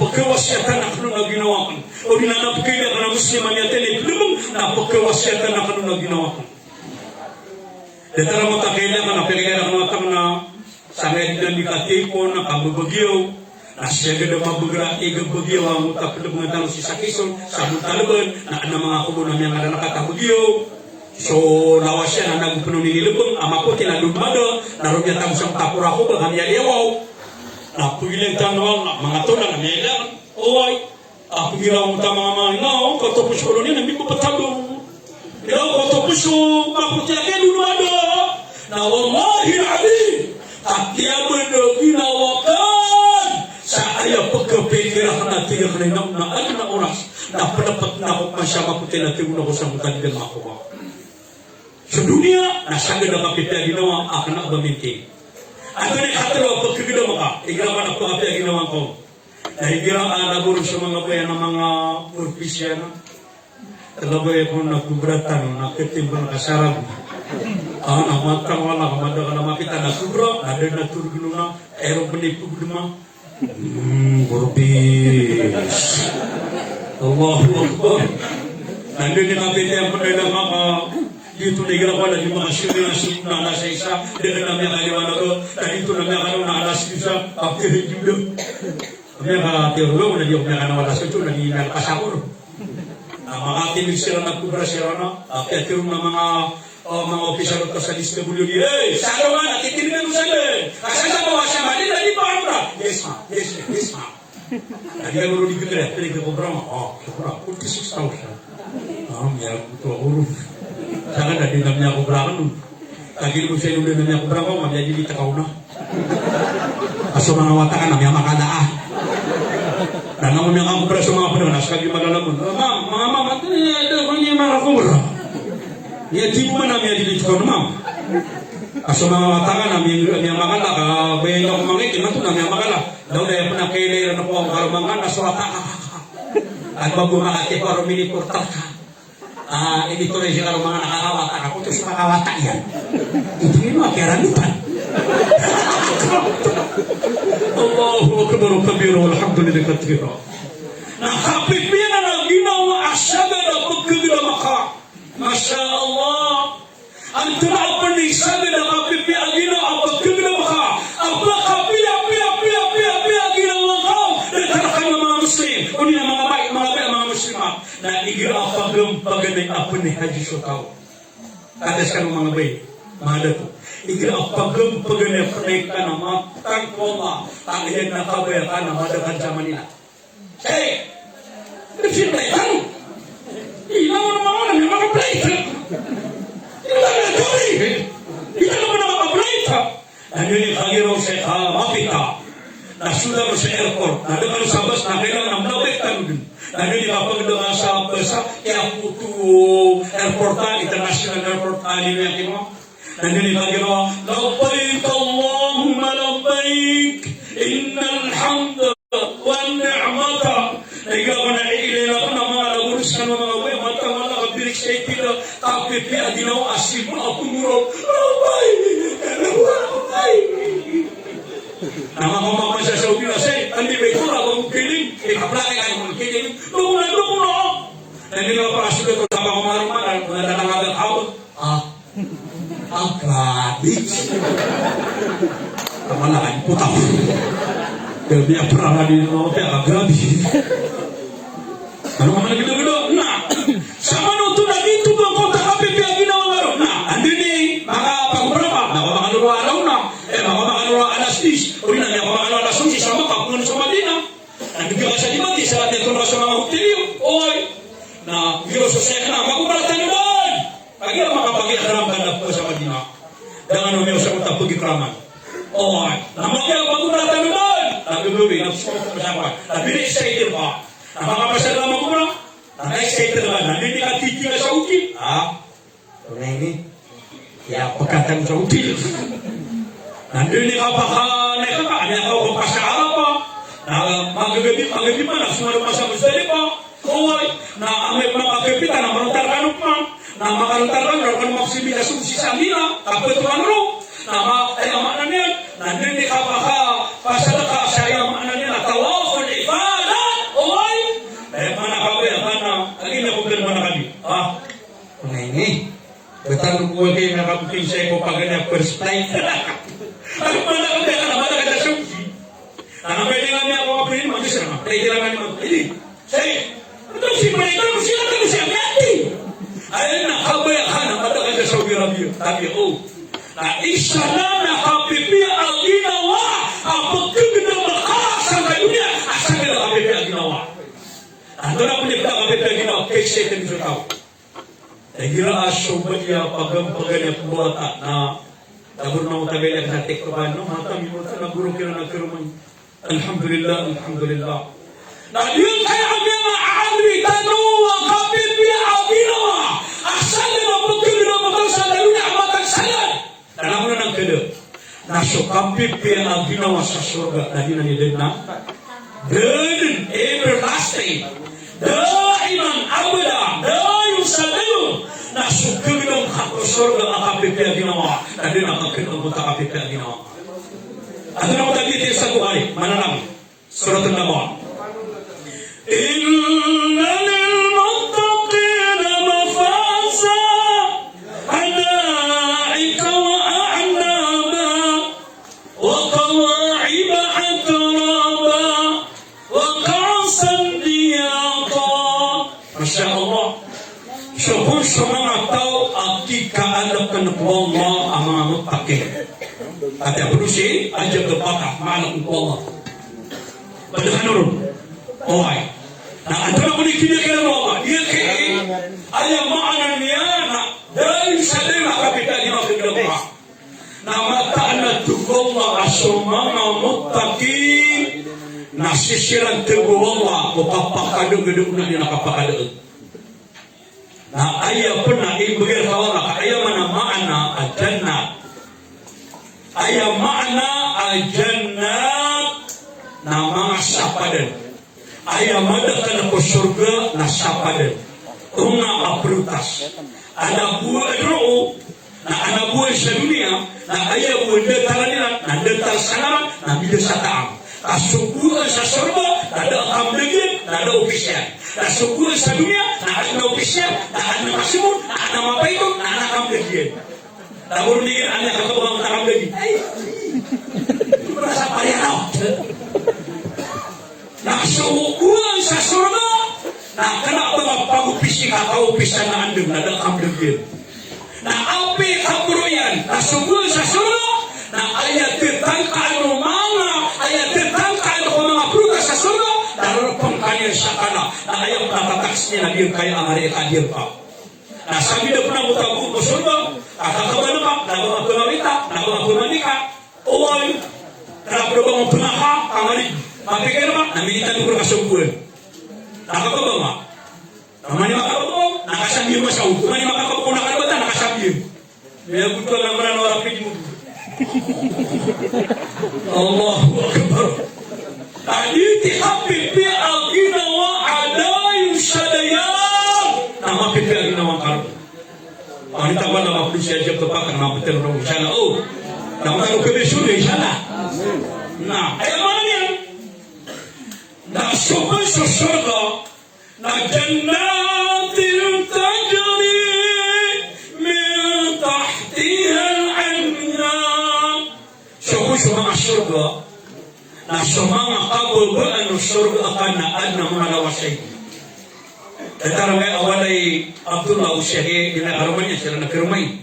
pkhawasiyatan akn on a ginawa akn. Odi na, na pkhailay akn a Muslim a miyatay na ipdbng, na pkhawasiyatan akn on a ginawa akn. Datar a mota a kailay akn a pkhailay akn a mota na sangkaya dn a di katipon a kababagyo. Na siyagad a mabagr a ig a bagyo a mota a pdbngan tano sii sa Quezon, sa Montalban, na adn a manga komo na miyangalalaka a bagyo. So lawas iyan na nago pn on inilbng a mapoti na dn mada, na roo miyatago sa mota a korakora ka miyaliyawaw. Na pagilay tano a manga tolad a miyailay akn. Oway. A pagiraw o mota a manga manga, ino, katapos ko ron iyan na mimbabtad on. Ino, katapos o mapoti a kaya dn mada. Na wallahi al-azim, katiyaban a ginawa akn sa aya pkhapikir akn a tig akn a ina on na adn a oras na pdapat na ako man sa makotin a tig on ako sa motandang ako ka so doniya, na sagad a kapipiya a ginawa a kna a ba minti. Antonaa i katlo a pkhagdam ka, igira ka na pkapiya a ginawa ngka on. Na igira a naboros so manga baya na manga propesyon a Talaga ko na kubratan, na ketimbang ka sarag. Ah, na mata wala ka mada ka na makita na kubra, na da na turgno na, ero peni pugdma. Hmm, gorbis. Allahu Akbar. Na da ni kapita yang pena na maka, dito na igira ko na di maka suri na suri na na sa isa, da na miyakaliwan ako, na dito na miyakaliwan na alas isa, kapira judo. Miyakatero na di miyakaliwan na sa ito, na di miyakasakor. Na makatimig siran a kobra siran a, ah, piyatero na manga, ah, manga opisal oto sa D S W D, "Hey, sa alongan, na titimigan ko sa alongan. Kasasama ko sa Manila, di ba, Abra?" "Yes, ma'am. Yes, ma'am. Yes, ma'am." Na di ka ngoro di kekere, pwede ka kobra, ma'am. Oh, kobra, forty-six thousand. Ah, miyagoto ako ron. Sa ka na di na miyakobra ka ron. Lagid o ba sa ino na miyakobra ka, ma'am, miyadi di takaw na. A so manga wata ka na miyamakala a. Na na miyakakobra so manga pd na so kagiya madalamon. Ma'am, ma'am, ma'am, ati, eh, da ko niyan makakobra. Niyan di mo man a miyadi di takaw na, ma'am. A so manga wata ka na miya-, miyamakala ka, baya ino ko mangiti, mato na miyamakala. Daw da aya pn a kailay iran ko a karomangan na so wata ka. Ati ba bo makatiparo miniportar ka. Ah, ini to rin siguro manga nakakawata ka, oto so makawata iyan. Ito ino a kiyaramitan. Allahu Akbar kabira, walhamdulillahi kathira. Na kapipiya na ginawa a sagad a pkhagdam ka. Masha Allah. Antonaa pn i sagad a kapipiya a ginawa a pkhagdam ka. A pkhapiya, piya, piya, piya, piya a ginawa ngka on. Datar ka na manga Muslim. Odi na manga bai, manga bai, manga Muslimat. Na igira a pagam paganay a pnhaji so taw. Kadas kano manga bai, manga dato. Igira a pagam paganay a pnhaji ka na matang ko Allah, a iyan na kabaya ka na madakan sa Manila. Hey! Siyempre, ano? Ina mo naman ako na may mga plate. Ina mo naman ako na may plate. Ano ni kagiro sa, ah, mapita? Na sunda ko sa airport, na da kano sa bus, na kailangan na mlabay tano dun. Na ano ni kapag da sa bus, kaya po to airport, ah, international airport, ah, ano ni kimo? Na ano ni kagiro, "Labbaik Allahumma labbaik, innal hamda wan ni'mata." Na igira ko na iilay na ko na manga lagoros kano manga way, mata mala ka birik sa itila, tapi piya ginawa a siba a pumuro. Rabay! Rabay! Na mama mama sa Saudi na say, andi ba ito, rabang kiling, ikaplake kayo mong kiling, loko na, loko na. Na hindi na para sugat ko, sabang ko marumana, na nanangagal ako. Ah. Akabit. Kamala ka, iputang. Kaya niya parang di naman kaya kagabit. Ano ka man ginawa na? Sa manoto na dito ba ko takapipiya ginawa nga ron? Na, andi ni, makapagubrama, makapakaluluwa araw na. Eh, makapakaluluwa alas diyes. O di na, makapakaluluwa alas onse, sa Makkah, kung ano sa Madinah. Andi ka sa di Makkah, sa atin ko na sa mga hotel yun. Oy. Na, giro sa saya na, magubrata na doon. Kagiya makapagikraman ka na pn sa Madina. Da kano miyaosay ko ta pagikraman. Oway, na makiya pagomra tano man. Na gagawii, na so ko masapa. Na very excited ka. Na makapasad ka magomra. Na excited ka. Na di ka titiga sa hotel. Ah, tunay ni. Kaya pagkatan sa hotel. Na di ka paka, na ka, na ka pasa Arafah. Na magagabi, magagabi pa, na sumado pa sa Muzdalifah. Oway, na amay pn a kapipiya na marotar kano pman, na makarotar kano, na roo kano mapsimbi sa sii sa Mina, kapetowan roo, na ma-, aya maana niyan, na anda i kapaka-, pasad ka sa aya maana niyan na tawaful ifada, oway, na aya maana kabaya ka na, lagid na ko pn maana kadi. Ah, ongay ni. Btad ko kagiya na kapipiya sii ko paganay a first flight. Aya maana kabaya ka na, maana ka da Saudi. Na kapwede nga niyan ako kapwede, mag-isa na, pwede lang nga niyan mag-, pwede. Say, ito si President, si President, si Abiyati. Ay, na, kabaya ka na, matagal ka Saudi Arabia. Sabi, oh. Na isa na, na kapipiya a ginawa a pagkagdam ka sa doniya, a sa ginawa kapipiya a ginawa. Antonaa pn i kapipiya a ginawa, kay sa ito sa taw. Igira a so badiya pagampagan iyan ko bata na, tabor na o tagay na sa TikTok ano, mata mi mata na guro kiran a kiroman. Alhamdulillah, alhamdulillah. Na di kaya a miyanga a adri tano a kapipiya a ginawa a saden a pkhagnapkn sa doniya a matag saden. Na langon anan kd na so kapipiya a ginawa sa sorga na di na niyan dn na dn, everlasting, daiman abada, dayon sa dayon. Na so khagnapkn ko sorga a kapipiya a ginawa na di na khagnapkn ko kapipiya a ginawa. Antonaa i titho sa Bukhari, mana nan? Surat An-Naba. Inna lil muttaqina mafaza, hada'iqa wa a'naba, wa kawa'iba atraba, wa ka'san dihaqa. Masha Allah. So kon so manga taw a kikaadakn ko Allah a manga muttaqin. Ati a polo si ajab do pata, maana ko Allah. Pd kano ron. Oway. Na antonaa kon i kinikiran o Allah? Aya maana niyan na daiman sa daiman a kapipiya a ginawa. Na mataan a tig o Allah a so manga muttaqin na sii siran tig o Allah ko kapakadagdag na di na kapakadagdag. Na aya pn a imbgay rka o Allah ka aya maana a jannat. Aya maana a jannat na manga sapadan. Aya madakl ko sorga na sapadan. Onga a prutas. Adn a bo a doro, na adn a bo sa doniya, na aya bo a datar iran, na datar sa ngaran, na bida sa taam. Ka so bo sa sorga na da a kamdagiyan, na da a opis iyan. Na so bo sa doniya na adn a opis iyan, na adn a masomor, na adn a mapait on, na adn a kamdagiyan. Na boro niyan a aya kakabang a kamdagiyan. Ay, ay. Di ba sa pariyan ako? Na so bo sa sorga na kna ba a pagopisi ka, kaopisan na andang, na da a kamdagiyan. Na apiya kaboro iyan, na so bo sa sorga na aya ttangkaan o manga, aya ttangkaan ko manga prutas sa sorga na rpngkan iyan sa kna, na aya pn a tataks iyan na giyangkaya a manga reka a giyangka. Na sabida pn a bo ta bo ko sorga a kakabang ka, na ba nga pngawita, na ba nga pmandi ka. Oway, kna ba nga pngaka, ka mari. Mapikir ka, na minitado ko rka so bo. Na kakabang ka. Na mani makakabang, na kasabi iyan masa o. Mani makakabang, na kalbatan, na kasabi iyan. Miyagoto a mranaw a rapid mo. Allahu Akbar. Adi ti kapipiya a ginawa a dayon sa dayan. Na mapipiya a ginawa kano. Pangni ta ba na mapdo siya siya kapakan na betel no inshallah. O. Na matano kami sudah inshallah. Na, aya maana niyan. Na so bo sa sorga na jannatin tajri min tahtihal anhar. So bo so manga sorga na so manga kababaan o sorga a kna adn a manga lawasayg. Datar angkaya a walay Abdullah o Sheikh, di na karoma niyan, siran a karoma iyan.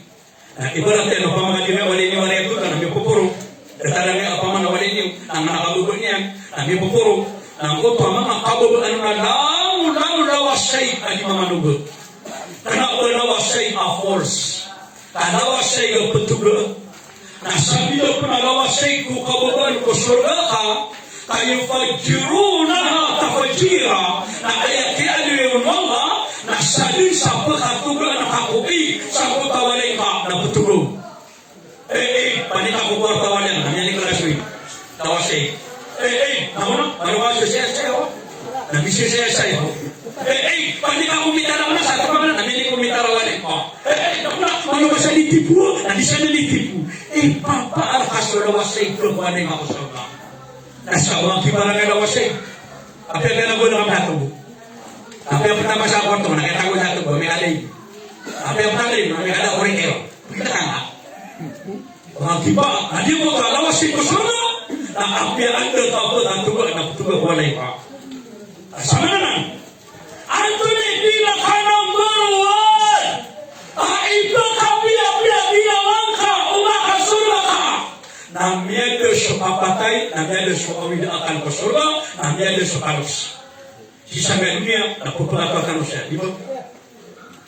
Na ibarat iyan, opama ka di na walay niyo, walay Abdullah, na miyapoporo. Datar angkaya opama na walay niyo, na manga kababaan iyan, na miyapoporo. Na opama ka kababaan na langon, langon lawasayg a di mamanoga. Kna ba lawasayg a force. Ka lawasayg a ptoga. Na sabida pn a lawasayg ko kababaan ko sorga ka, ka yufajjirunaha tafjira. Na aya kiyaaloy on o Allah na sadn sa pkatogaan ka ko ig sangkoto a walay ka na ptoga. Eh, eh, panik ako ko walay ka na miyani ka na so ig. Lawasayg. Eh, eh, na mano, mano ka so saya, saya, o. Na misi saya, saya, o. Eh, eh, panik ako mitara na sa tama na miyani ko mitara walay ka. Eh, eh, na mano, mano ka sa litipo, na di sa litipo. Eh, papa, arka so lawasayg ko walay ka ko sa. Na ska bo a kibarangay lawasayg. Apiya kna bo na kapatogo. Apiya pn a masa a kwarto na katago sa togo, miyaaloy. Apiya pn a miyakaada ko rikero. Kita ka nga. Ba kiba, na di bo ka lawasayg ko sorga. Na apiya anda ka bo na togo, na togo ko walay ka. Sa maana nan. Antonaa i pinaka number one a ipkhapiyapiya a ginawa ngka o makasorga ka? Na miyada so kapatay, na miyada so awid a akal ko sorga, na miyada so kalos. Sii sa miyada niyan, na pphakatoon tano siya, di ba?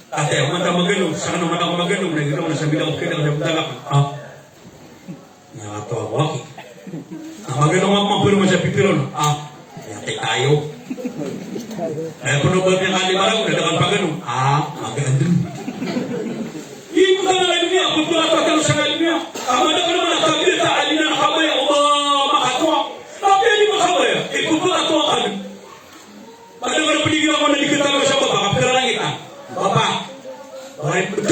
Ati, mata maganong, sa kano mata maganong, na ginawa na sa bidang kida, na bidang ka. Ah. Aya katawan ko aki. Na maganong a maporo man sa pipiro na. Ah, aya titayo. Aya pn o ba miyakalim a ragon na da kano pagano. Ah, magandang. Ino ka na doniya, pn pn a pagano sa doniya. Amay da kano man a kabiyata a di na kabaya o ba makatoa. Tapi a di makabaya, ipn pn a toa kano. Pd a kano pd igira ko na di kano sa bapa, kapira na kita. Bapa. Bapa, pd.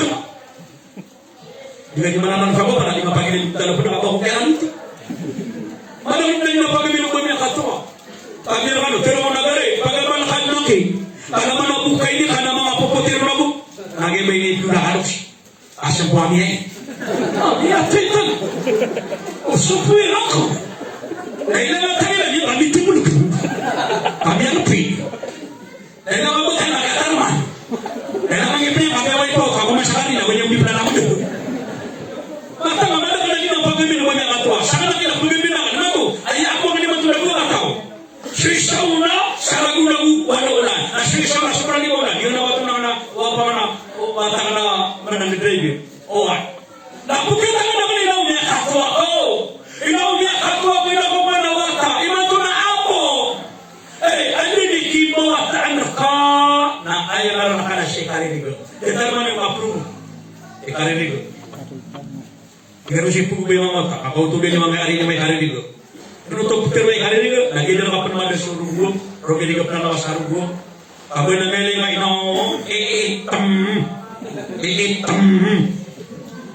Di ka di mananan sa bapa na di mapagilid tano pd a bapa ko kiran. Madam na di na pagilid o ba miyakatoa. Pagilid kano, tero ko na gari, pagilid man ka naki. Kana man a bokay ni, kana man a popotir na bo. Nagi ba ini duna halos. Asal ko ami ay. Ami ay titan. O sopoy ako. Ay na na tayo na di kami tumulog. Kami ang pi. Dai na mabgay na katarman. Dai na mangipi, kami away po, kago masakali na, wanyang bibla na mdo. Mata nga mada ka na di na pagami na wanyang katoa. Saka na kina pagami na, na to. Ay, ako nga di man to nagwa kataw. Sisa una, sa lagu-lagu, wala ulan. Na sisa una, sa prali ulan. Yun na wato na, na, wapa na, o, wata na, manang drive. O, ay. Na pagkita ka na, na, ina o miyakatoa ko. Ina o miyakatoa ko, ina ko mana wata. Imanto na apo. Eh, anda di kibawataan ka na aya ngaran ka na si kaririga. Datar man i mapromo. I kaririga. Pero si pugo ba yung mga ka, ako to din yung mga ari na may kaririga. Pero to putero i kaririga, na gina ka pn mada sa rugo, rogi di ka pn na sa rugo. Kabay na mele nga ino, iitam. Iitam.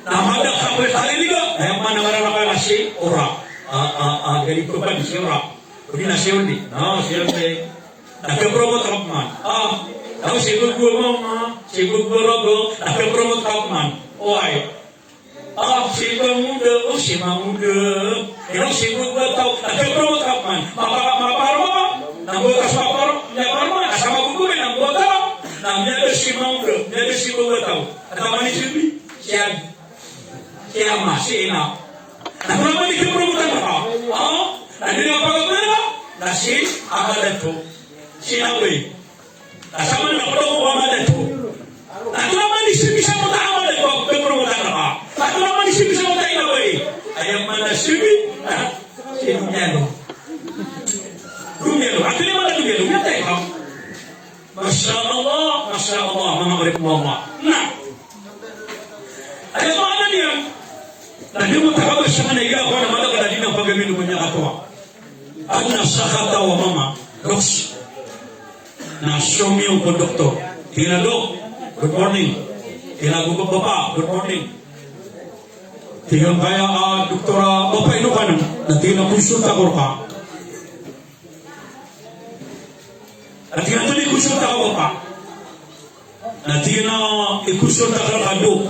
Na mada ka pn kaririga, aya man ngaran ka na si ora. Ah, ah, ah, gari ko pa si ora. Odi na si Odi. Na, si Odi. Na kapromote ka pman. Ah, na si Gugwa mama, si Gugwa rogo, na kapromote ka pman. Oway. Ah, si Manguda, o si Manguda. Ino si Gugwa taw, na kapromote ka pman. Mapa-, maparoma, na Gugwa kas mapar-, maparoma, na sama Gugwa, na Gugwa taw. Na miyada si Manguda, miyada si Gugwa taw. Ata mani si Bi, si Ag. Si ama, si ina. Na kna man i kapromotan ka. O, na di na pagabala, na si ama dato. Si away. Na sama na pd ko ama dato. Na kna man i si bisa mo ta ama dato, kapromotan ka. Na kna man i si bisa mo ta ina away. Aya man na si bi, na si Dumialo. Dumialo. Ati ni man na Dumialo, miyatay ka. Masha Allah, masha Allah, manga oripn o Allah. Na. Aya maana niyan, na di mo takabasa na igira ko na mada ka na di na pagami o ba miyakatoa. Adn a sakataw a mama, Rox. Na somiyong ko doktor. Tig iyan a, "Dok, good morning." Tig iyan a, "Go, go, bapa, good morning." Tig iyan, "Kaya, ah, doktor, ah, bapa, ino ka nan?" Na tig iyan a, "Konsulta ko rka." Na tig iyan a, "Antonaa i konsulta ko, bapa?" Na tig iyan a, "Ikonsulta ko rka, Dok,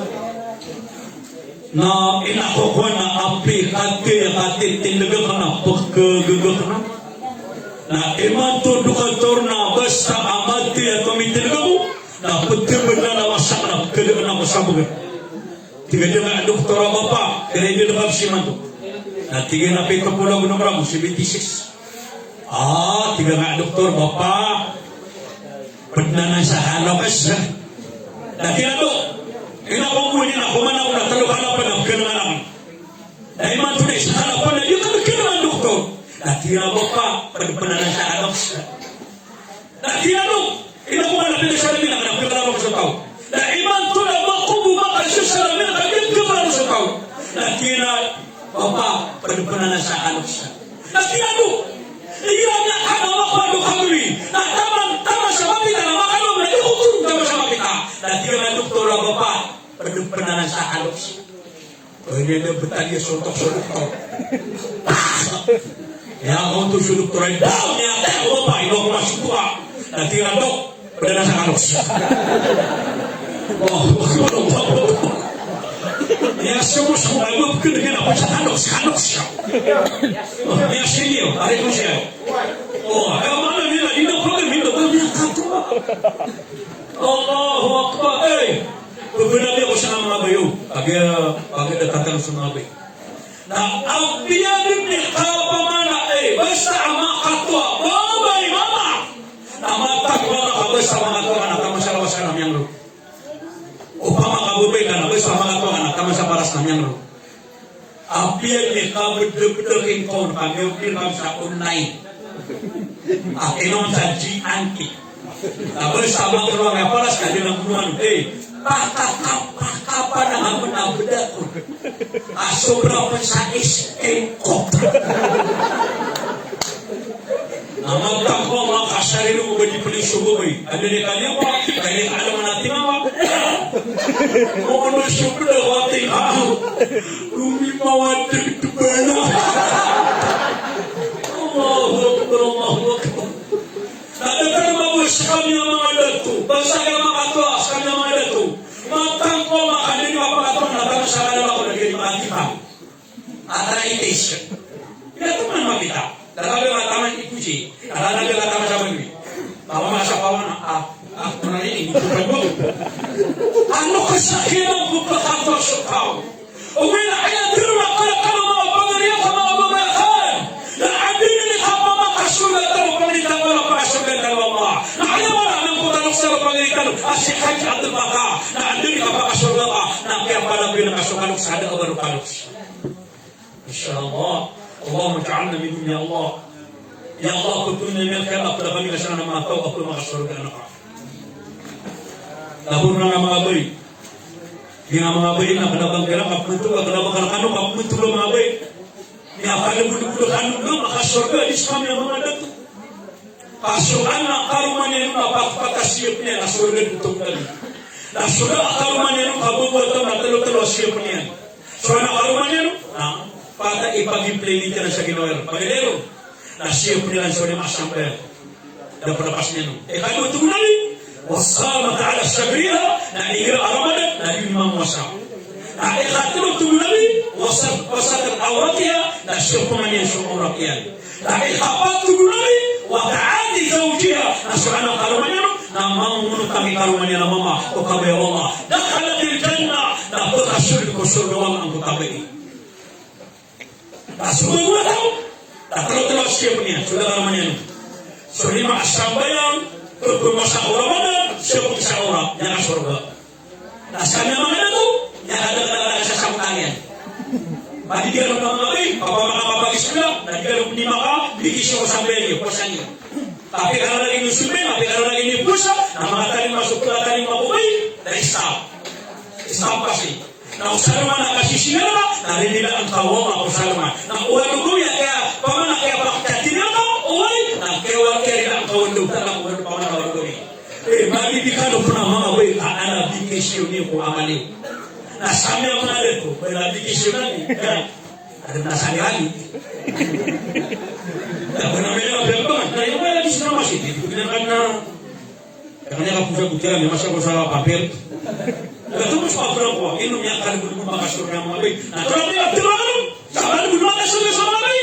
na ino ko kowan a apiya kati, kati tindg akn na pkhagaga akn." Na imanto doktor na basta a mati a tomitindg ako, na ptbdn a wasak na pkhadaan ako sa bgr. Tig a, "Di nga doktor a bapa, kira i di ka bs imanto." Na tig iyan a, "Pito polo ago nm ragon, seventy six." "Ah," tig a nga doktor, "bapa, pd anan sa haloks." Na tig iyan a, "Dok, ino ko kowan, ino ko kowan a tlo ka na pd a pkhanangan akn. Na imanto na isa ka na pd a di ka pkhanangan, doktor." Na tig iyan a, "Bapa, pd, pd anan sa haloks." Na tig iyan a, "Ino ko kowan a pd sa rmina ka na pkhanangan ako so taw. Na imanto na ba ko bo makasosara rmina ka di pkhanangan ako so taw." Na tig iyan a, "Bapa, pd, pd anan sa haloks." Na tig iyan a, "Igira miyakagawa ko a doktor, na taman, taman sa mapita na makano na di ko toro taman sa mapita." Na tig iyan a doktor a, "Bapa, pd, pd anan sa haloks." Aya na btad iyan sontok so doktor. Aya, ontok so doktor, aya, daw niyan, aya, o bapa, ino ko masontok a. Na tig iyan a, "Dok, pd anan sa haloks." Allahu Akbar, Allahu Akbar. Aya, so, so, aya, pd anan sa haloks, haloks. Aya, siniyo, ari ko siya. O, aya, maana niyan, ino ko, ino ko, ino ko. Allahu Akbar. Ey, paganabi ako sa manga bayo. Pag, pag, paganabi ako sa manga bayo. Na apiya dn i kapamana, ey, basta a makatoa, babay, mama. Na matag mama ka basta a makatoa ka na taman sa lawas ka na miyangrog. Opama ka babay ka na basta a makatoa ka na taman sa paras na miyangrog. Apiya dn i kabdabda kingkown, pag-order ka sa online. Aken on sa G and T. Tapos sama ko ron, a paras ka di na buwan. Eh, pakaka-, pakapa na nga muna bedak ko. A sobra pn sa iskay ko. Na matang ko, makasarili ko ba di pwede so babay. Ano ni kanya ba? Kaya alam na tingnan ba? Mokono so bedak ko tingnan. Lumimawan din ito ba na? Allahu Akbar, Allahu Akbar. Na datar mambo skami a manga dato, basta ka makatoa skami a manga dato. Matang ko makadini mapakatoa na tano sa kala ko na gini makakita. Arthritis. Ina to man makita. Dala ba mataman ikuji. Dala ba mataman sa banwi. Bawa masa pawan, ah, ah, pernah ini, bukan bu. Ano kasakitan ko pagkakasok ko? Ogaid na aya tero na kalakal o manga pagari akn, manga babay akn, na anda dn i kapamakasorga tano, pangni tano a pakasorga tano o Allah. Na aya wala a mangkotalok sa pagari tano a si Haji Abdul Baka, na anda dn i kapakasorga ka, na kiyapalabay na kaso kaloks, kada a ba ro kaloks. Insha Allah. Allahumma ij'alna minhum ya Allah. Ya Allah, ptolongi ami a kiyapakada kami ka sangkanan a manga taw a pmakasorga ka. Tabor na manga babay. Di nga manga babay na kna ba ngka iran ka pmtolong, kna ba ngka iran kano ka pmtolong manga babay. Di nga kalbodbod kano na makasorga di skami a manga dato. Ka so anak a karoma niyan on na pakpakasiyapn iyan a sorga dn oto kami. Na so da a karoma niyan on ka babay a taw na tlo-tlo a siyapn iyan. So anak a karoma niyan on na pata ipag-implement iyan sa ginawa iran. Pagilero na siyapn iran so lima a sambayang. Da pn a pas niyan on. Ikadowa, tig o Nabi, wa samat ala shahriha, na igira a Ramadan na di mamowasa. Na ikatlo, tig o Nabi, wa sa-, wa satr awratiha, na siyapngan iyan so awrat iyan. Na ikapat, tig o Nabi, wa ta'at zawjiha, na so anak a karoma niyan on na mangonotang i karoma niyan a mama ko kabaya o Allah. Dakhalatil jannah, na pkasold ko sorga o Allah angkoto a babay. Na so babay a taw, na tlo-tlo a siyapn iyan, so da a karoma niyan on. So lima a sambayang, pphowasa ko Ramadan, siyapn sa awrat, miyakasorga. Na skami a manga dato, miyakadakdakl a sasangkot iyan. Ba di kano manga babay, pakapagisbila, na di kano pn di makabigay so sambayang iyo, powasa niyo. Tapi kararagin iyo sambayang, tapi kararagin iyo powasa, na makatalima so pkatalima ko babay, na isa. Isa pasi. Na o salman a kasisingara, na rinilaan ka o Allah ko salman. Na o alogaw iyan a kiyapamana, kiyapakatiniya ka, oway, na kiyawar kiyarilaan ka o alogaw, na o alogaw pamana o alogaw iyan. Eh, mabibikano pn a manga babay, a, ana bikisiyo niyo ko amal iyo. Na skami a manga dato, ba na bikisiyo niyo. Adn a sangkot iyan. Na ba na miyakabiyabang, na iyo ba na di sna masiti, di ko pn a kna. Kna ka posa ko tira, miyamasa ko sa paper. Katomo sa paper ko, ino miyakalbodbod makasorga a manga babay. Na tolak niyo, tolak niyo. Sa kalbodbod makasorga a manga babay.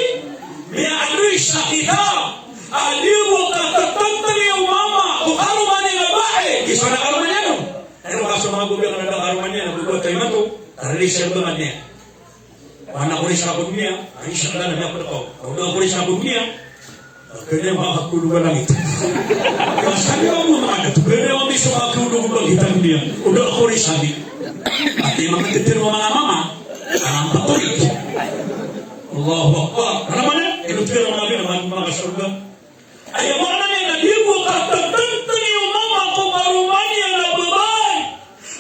Miyaaloy sa kitab a di bo katatantngi o mama ko karoma niyan a babay. Isa na karoma niyan on. Ino ka so manga babay a kna da karoma niyan a babay a taw imanto. Tarili sa imanto niyan. Wana ko risa ko doniya, ay, insha Allah, na miyapd ako. Wana ko risa ko doniya, kna ba ka ko doniya langit. Kna skami a mama, kna ba miso ka ko doniya langit a doniya. Wana ko risa di. Ati manga titiro manga mama, alam patoy. Allahu Akbar. Ano man, ino titiro manga mama, manga sorga. Aya maana niyan na di bo katatantngi o mama ko karoma niyan a babay.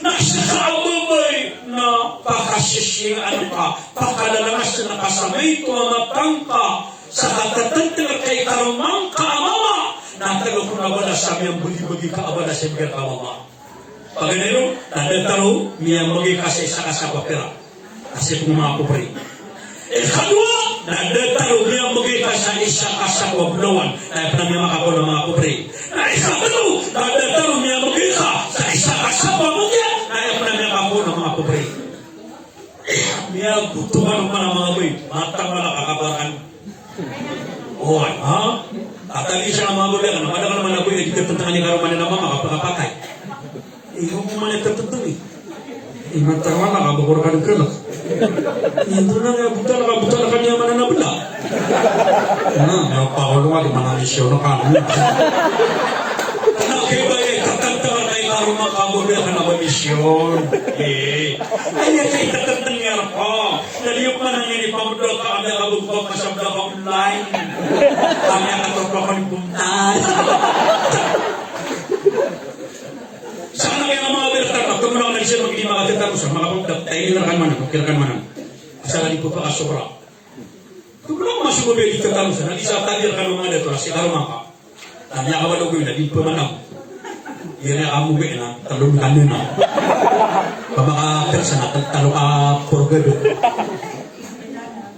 Na seka a babay na pakasisiyaan ka, pakalalangasan ka sa maito a matang ka, sa katatantngan ka i karoma ngka a mama, na tlo ko na balas a miyambagibagi ka a balas a ibgay rka o Allah. Paganay ron, na da tano miyambagay ka sa isa ka sapo a pira. Kasi ko manga pobri. Ikadowa, na da tano miyambagay ka sa isa ka sapo a bolawan, na aya pn a miyamakapoon a manga pobri. Na ikatlo, na da tano miyambagay ka sa isa ka sapo a mangga, na aya pn a miyakapoon a manga pobri. Miyagoto kano man a manga babay, matang wala ka kabakan. Oway, ha? Atagi sa manga babay, na madakl a manga babay, di katatantngan i karoma niyan a mama, kapakapakay. Iyo ko man i katatantngan i. Imanto ka man a kabokor ka dn kalk. Indo na niyan botol, ka botol ka niyan man a nabla. Na, na pakolong a di man a misyon ka. Na kay ba i katatantngan i karoma ka bo, di ka na ba misyon. Eh, aya kay katatantngan iyan a rk. Dadi iyo pman a ngini pamodol ka, ami a kabagobag ka sa bla ka online. Ami a katorpa ka ni bontal. Tetanusan, makapagdap, tayo na rkan manan, okay rkan manan. Asal di pepakasobra. Tumulong mas mo beli tetanusan, na di sa tabi rkan manan ito, si karoma ka. Na miyakabaloy na di pemanam. Iyan a kamoge na, talon ka na. Pamakakersa na, tal-, talon ka porgado.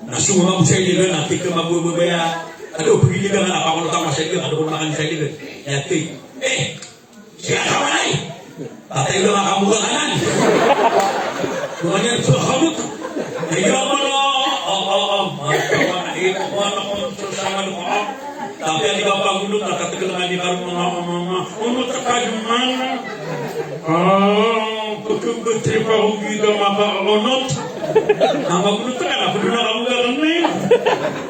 Na suma mo sa iligan, na tika mabububaya. Ado, pagiligan na, pakulo tama sa iligan, ado, kung makan sa iligan. Yati. Eh, Siya ka walay. Patay lo nga kamuga kanan. Bukan yan, so, hamut. Ay, ya, wala. Ah, ah, ah. Ay, kawan, eh, kawan, ako, so, sama, no, ah. Tapi ang iba pang ulo, nakategal nga di karoon, mga, mga, mga. Unot ka, yung mana? Ah, pagkabatri pa, huwag ka makaunot. Ang magunot ka na, pwede na kamuga kanan.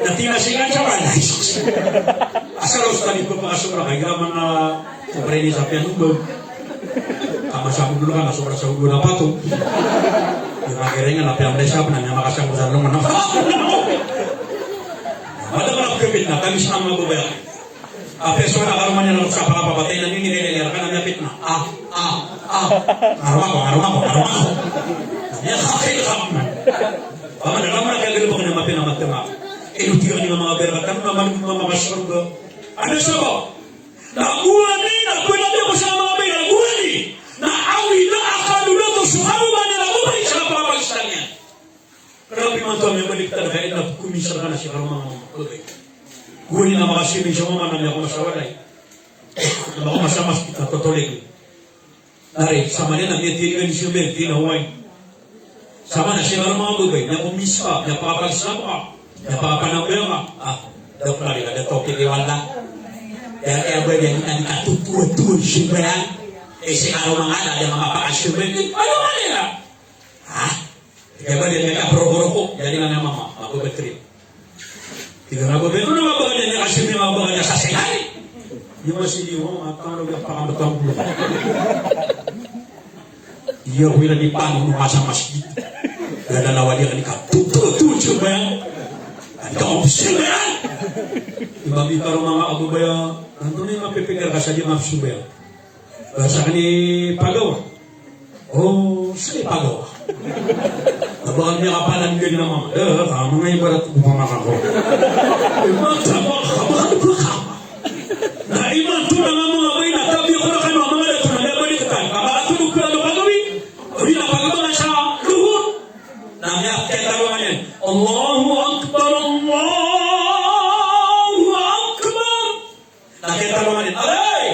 Dati na siya, siya, wala. Asal, ustad, di pa pakasobra, kaya naman na Sobra ini sapiyan umbag. Tama sa umbag ka na, sobra sa umbag na pato. Di makiringan, apiya mlay sa pn, na miyakasang ko sa lomana. Mada ka na kapit na, kami sa mga babae. Apiya so na karoma niyan, sa pangapapatay na nini, nini, nini, ka na miyapit na. Ah, ah, ah. Karoma ko, karoma ko, karoma ko. Niya kakil ka man. Pamana, karoma na kaya gano'n ba ka na mapin na matama? Eh, nung tingnan niyo mga berkatan, naman yung mga mga surga. Ano sa ba? Na gowani, na gowani ko sa manga babay, na gowani. Na awida a kadolato so karoma niyan a babay sa kapakapagista niyan. Grabe man to, miyabalik talaga, ina, kumisar ka na si karoma nga babay. Gowani na makasimi so mama na miyakomasawalay. Na makomasamas kita, totolig. Ari, sama niyan na miyatirigan si Mel, di na huway. Sama na siya nga manga babay, niya ko miska, niya pakapagsawa, niya pakapanambayang ka. Ah, daw pala rin, ada topic ni wala. Kaya, kaya ba niya, niya, niya, tutuwa-tuwa siya ba yan? Eh, si Aro Mangala, niya mga pakasubay. Ano nga nila? Ha? Kaya ba niya, niya, kapro-koro ko? Yan nga niya, mama, mababatri. Tig iran a babay, "Ano nga ba niyan, niyan kasi may mga ba niyan sa singay?" Di ba si Liwa, matawag niyan, pakambatang ko. Iya, wala di pano nung asa masjid. Dada na wali ka di ka, tutu, tutu, ba yan? Adi ka mabusing ba yan? Di ba, bikaro mga ababaya, nanto na yung mapipikir ka sa di mabusing ba yan? Ba sa kani pagawa? O, sa kani pagawa. Aba kami a kapalan gani na mama. Eh, kama nga ibarat ko mama ka ko. Imanto, mama ka, mama ka. Na imanto na nga manga babay na tabi ko na kano a manga dato na miyabalik ka. Kama ka tulog ka ano pagawi. Odi na pagabangan sa luhur. Na miyakita ko nga niyan. Allahu Akbar, Allahu Akbar. Na kiyataro man iyan, "Aray!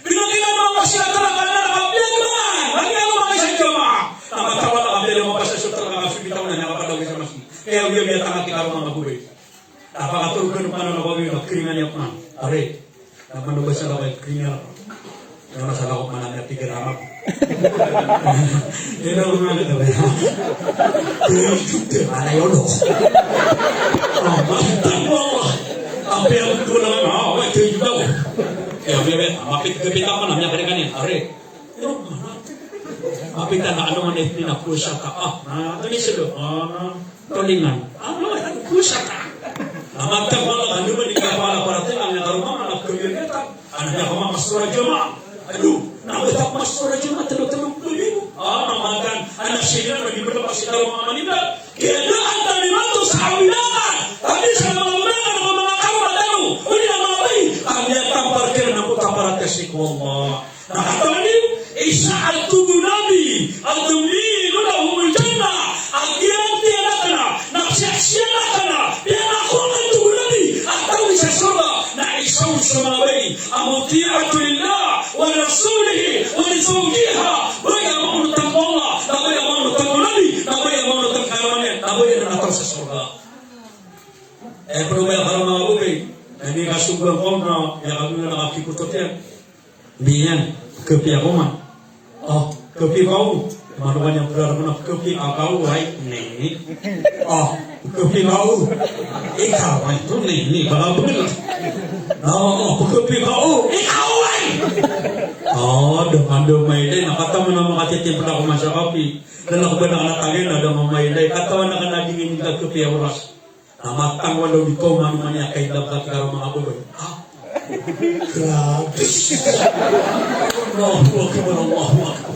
Di na kailangan mapasyarat ka na kapiya ka man! Lagi na lumaki sa jamaah!" Na matawal a kapiya di mapasyarat ka na kapiya ka man, na kapadawi sa masjid. Kaya uya, miyatanga ki Aro Mangala a babay. Na pakatorog kano panaw na kapiya na kiringan iyan pman. Aray! Na panaw ba sa lakay, kiringan ako. Ino na sa lako man a miyapikir a mama. Ino na man a mama. Kaya ito, mana yun, o? Ah, mapit ako, Allah. Apiya ko na nga, ah, wait, ito daw. Kaya, bebe, mapit, mapit ako na, miyakari ka niyan. Are. Ino, mana? Mapit na, ano man, eh, pinapusa ka. Ah, na, ano yung sila? Ah, na. Tolingan. Ano, ano, pusa ka. Amat ka pala, ano ba, di ka pala, para tila, nga karoma, anak ko yun, ito. Anak niya ko, mamasura jamaah. Aduh, na, amat ka masura jamaah, telo, telo, telo, telo. Ah, mamakan, anak sila, na, di ba, pasi daw, mga manila. Kaya na, ang talimato sa awilangan. Tapi sa mga ulangan, mga karoma, talo. Uli na, mga bay. Ang niyatampar ka na, puta, para kasi ko, Allah. Na katawan iyo, isa a tig o Nabi a tadminu lahumul jannah, a giyantiyan akn a, na psiyaksiyaan akn a, piyangako akn, tig o Nabi, a taw i sa sorga, na isa on so manga babay a muti'atun lillah wa li rasulihi wa li zawjiha, babay a maonot ko Allah, na babay a maonot ko Nabi, na babay a maonot ko karoma niyan, na babay a taw sa sorga. Eh, pd o manga babay, na ini kasogoan ko na, aya kami na kakikotot iyan. Niyan, kapiya ko man. O, kapiya ka o. Mano ka niyan pd a rk na kapiya ka o, ay, nini. O, kapiya ka o. Ikaw, ay, to, nini, baka bgl. O, o, kapiya ka o. Ikaw, ay. O, da man, da mailay, na katawan a makatitimpla ko man sa kapiya. Da na ko ba na kanatangin, na da mailay. Katawan a kanadingin ka kapiya oras. Na matang wala di ko mano man iyan kailab ka tig o manga babay. Ah, grabe. Allahu Akbar, Allahu Akbar.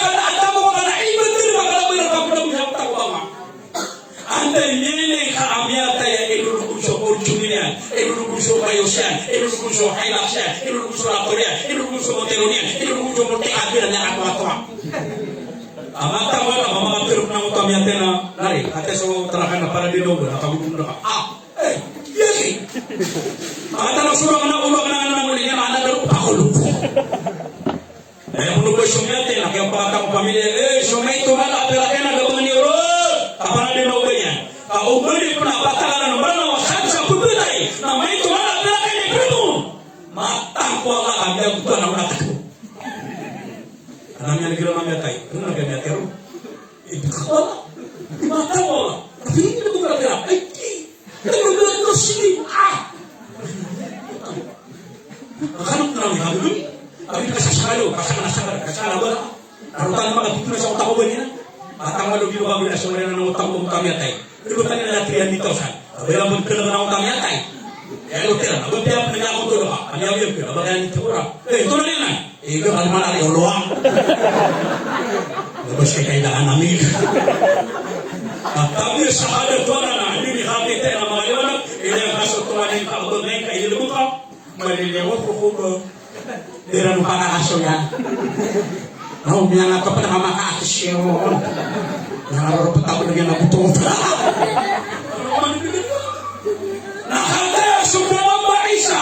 so Bayos iyan, ino lagod so Hilux iyan, ino lagod so Raptor iyan, ino lagod so Montero niyan, ino lagod so Multicab iyan, niyan a towa-towa. A mataan ko na, ba makapiro na oto a miyatay na, nari, ati so tarakan na para di dogo, na kagutom na ka. Ah, eh, yes, eh. Makatan a so orang na ulo na, na, na, na, na, na, na, na, na, na, Eh, aya pn o ba so miyatay na kiyapakatang o pamilya, eh, so maito mala a pira kena gabang niyo ron. Kapangadn o ba niyan. Ka o ba niyan pn a patakaran o Mranaw a sakn sa pphantay na maito mala a pira kena gabang. Matang ko Allah ka miyagoto na mala a tao. Ana miyan gira mamiyatay. Ano na kiyamiyatay ron? Ito ka ba? Matang ko Allah. Tapi hindi na ko pala kira. Ay, di. Ano ba ito? Sige. Ah! Ang hanap na lang, sabi ko, sabi ko, kasasakalo, kasasakalo, kasasakalo, wala. Narotan na makatituna sa otak ko ba niyan? Matang ko Allah, di ba, wala sa wala na otak ko ba miyatay? Ano ba tayo na three hundred thousand? Abay, ang magkala na otak miyatay. Eh, hotel, abay, tiyan, pinag-aakon to, ba? Ano yung yun? Abay, kaya nito ko, eh, ito na rin, eh. Ika, kalma na, ikaw, luwang. Labas ka, kailangan namin. At tabi sa kada tuwa na, hindi ni kami tayo na mga liwanag, hindi ang kaso tuwa na yung kaabang na yung kaililibot ka. Maliliyaw ako ko ba? Di ran panakaso niyan. Aw, miyangat ka pa na kamakaatis yun. Nangarorop ako na yan, nabuto. Nakataya so Pangamba Isa.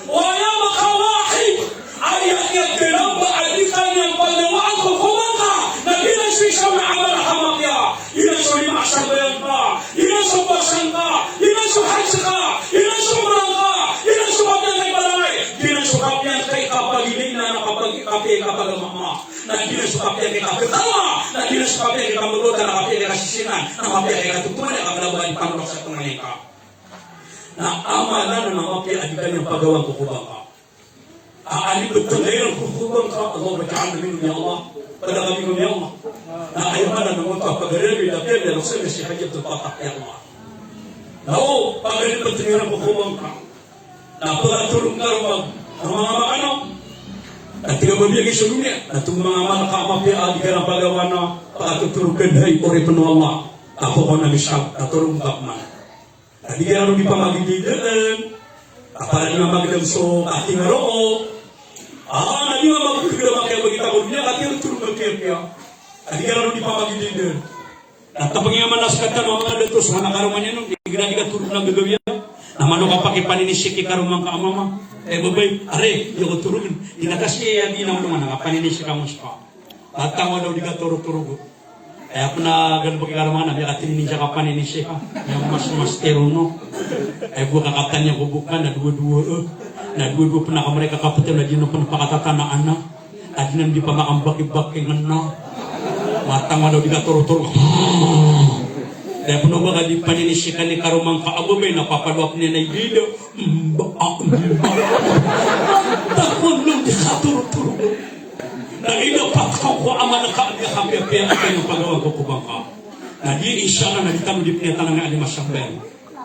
Wala makawahid. Aya kiyatiramba a di ka niyan pagdawaan ko ko mangka. Na ginan so isa na amal a kamapiya. Ginan so lima a sambayang ka. Ginan so powasa ka. Ginan so hajj ka. Ginan so umrah ka. Ginan so kapiya ka i barangay. Ginan so kapiya ka i kapagilay na, na kapag-, kapiya ka i kapagama. Na ginan so kapiya ka i kapagama. Na ginan so kapiya ka i kapagama. Na kapiya ka i kasisingan. Na kapiya ka i katutuman. Na kapiya ka i kapagama. Na amalan a mapiya a di ka niyan pagawaan ko ko mangka. A, a di ba tangay ran ko ko mangka, Allahumma ij'alna minhum ya Allah. Pd kami ko ya Allah. Na aya maana na mangka pagari na piyapiyaan na Rasul na si Haji Abdul Fattah, ya Allah. Na o, pagari ba tangay ran ko ko mangka. Na pagatoron ka ron mag, ang mga makano. Na tig a ba miyagay sa doniya. Na tig o manga malaikat a mapiya a di ka niyan pagawaan na pagatoron ka, hay oripn o Allah. Ako ko na misab, na toron ka man. Na di ka ron di pamagididaan. Apara di mamagdam so katingaroo. Ah, na di mamagdam a kiyabagita ko niya, katingaroo, toro ka piyapiya. Na di ka ron di pamagididaan. Na tapang iya manas kata mama na datos, mana karoma niyan, no? Di ka, di ka toro na gagawii. Na mano ka pakipaninisi ki karoma ngka a mama. Eh, babay, are, iyo ko toro. Di na kasi iya di na mano, mana kapaninisi ka mo ska. Matang ko Allah, di ka toro-toro go. Aya pn a galbk i karoma ngka na miyakatinininja ka paninisi ka. Iya mas, mas terono. Aya bo kakatan iya ko boka na dowa-dowa, eh. Na dowa-dowa pn a kamray ka kaptn na di niyo pn pakatatanaan na. Na di niyo di pamakambakibaki ngka na. Matang ko Allah, di ka toro-toro. Aya pn o ba ka di paninisi ka ni karoma ngka a babay na papalowa pn iyan a idida. Mba, ah, mba. Matang ko Allah, di ka toro-toro. Na ino pat ka ko amal ka a di ka kapiyapiya a di ka niyan pagawaan ko ko mangka. Na di, insha Allah, na di tano di pn iyan tanang a di masambayang.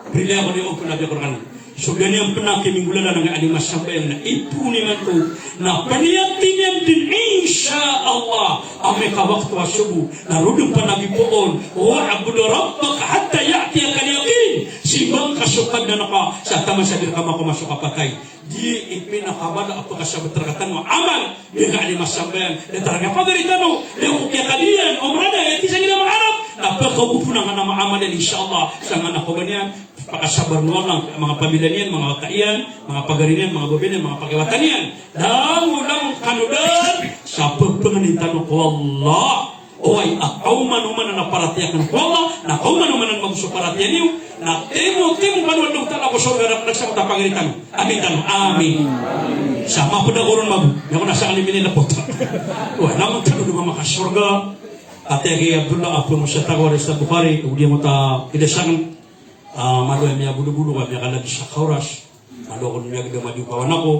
Prilaya ko niyo pn a di Qur'an. So gani ang pn a kiminggolalan a di masambayang na ipoon imanto. Na paniyati niyan dn, insha Allah, amay ka wakto a sobo. Na roo dn panabi poon, "Wa'bud rabbaka hatta ya'tiyakal yaqin." Simba ngka so Kadnan ka sa taman sa di rka makowa so kapatay. Di ipinakabala a pakasabt rktano a amal, di ka di masambayang, di tarang a pagari tano, di ko kiyakadiyan, o mrada, di sa gina maarap, na pakaoponan ka na maamal iyan, insha Allah, sa ngka na kowa niyan, pakasabar o Allah, manga pamilya niyan, manga wata iyan, manga pagari niyan, manga babay niyan, manga pakiwata niyan. Langolangon kano dn sa pphangnin tano ko Allah. Oway, a kaoman-oman a paratiyaya ko Allah, na kaoman-oman a mago so paratiyaya niyo, na timo-timo kano o Allah Ta'ala ko sorga, na pd sa mata pagari tano. Amin tano. Amin. Sa mapd ako ron mago. Aya ko na sa kalimin na pota. Oway, langon tano dn makasorga. Ati aki Abdullah, apo mo sa tago ari sa Bukhari, odi mo ta ida sakn. Ah, malo a miyabodobolo ka, miyakalabis sa kaoras. Malo ako miyagdam a di kawan ako.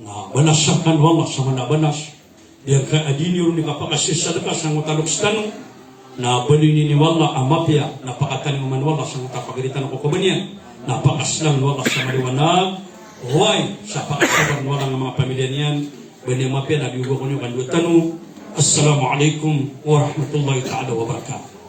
Na balasan kano o Allah sa mala a balas. Di angka a di niyo ron di kapakasadka sangkoto a loks tano. Na baloy niyo o Allah a mapiya, na pakataniyoman o Allah sangkoto a pagari tano ko kowa niyan. Na pakaslang o Allah sa maliwanag. Oway, sa pakasabar o Allah a manga pamilya niyan. Baloy a mapiya na di oba ko niyo kandowa tano. Assalamu alaikum warahmatullahi ta'ala wabarakatuh.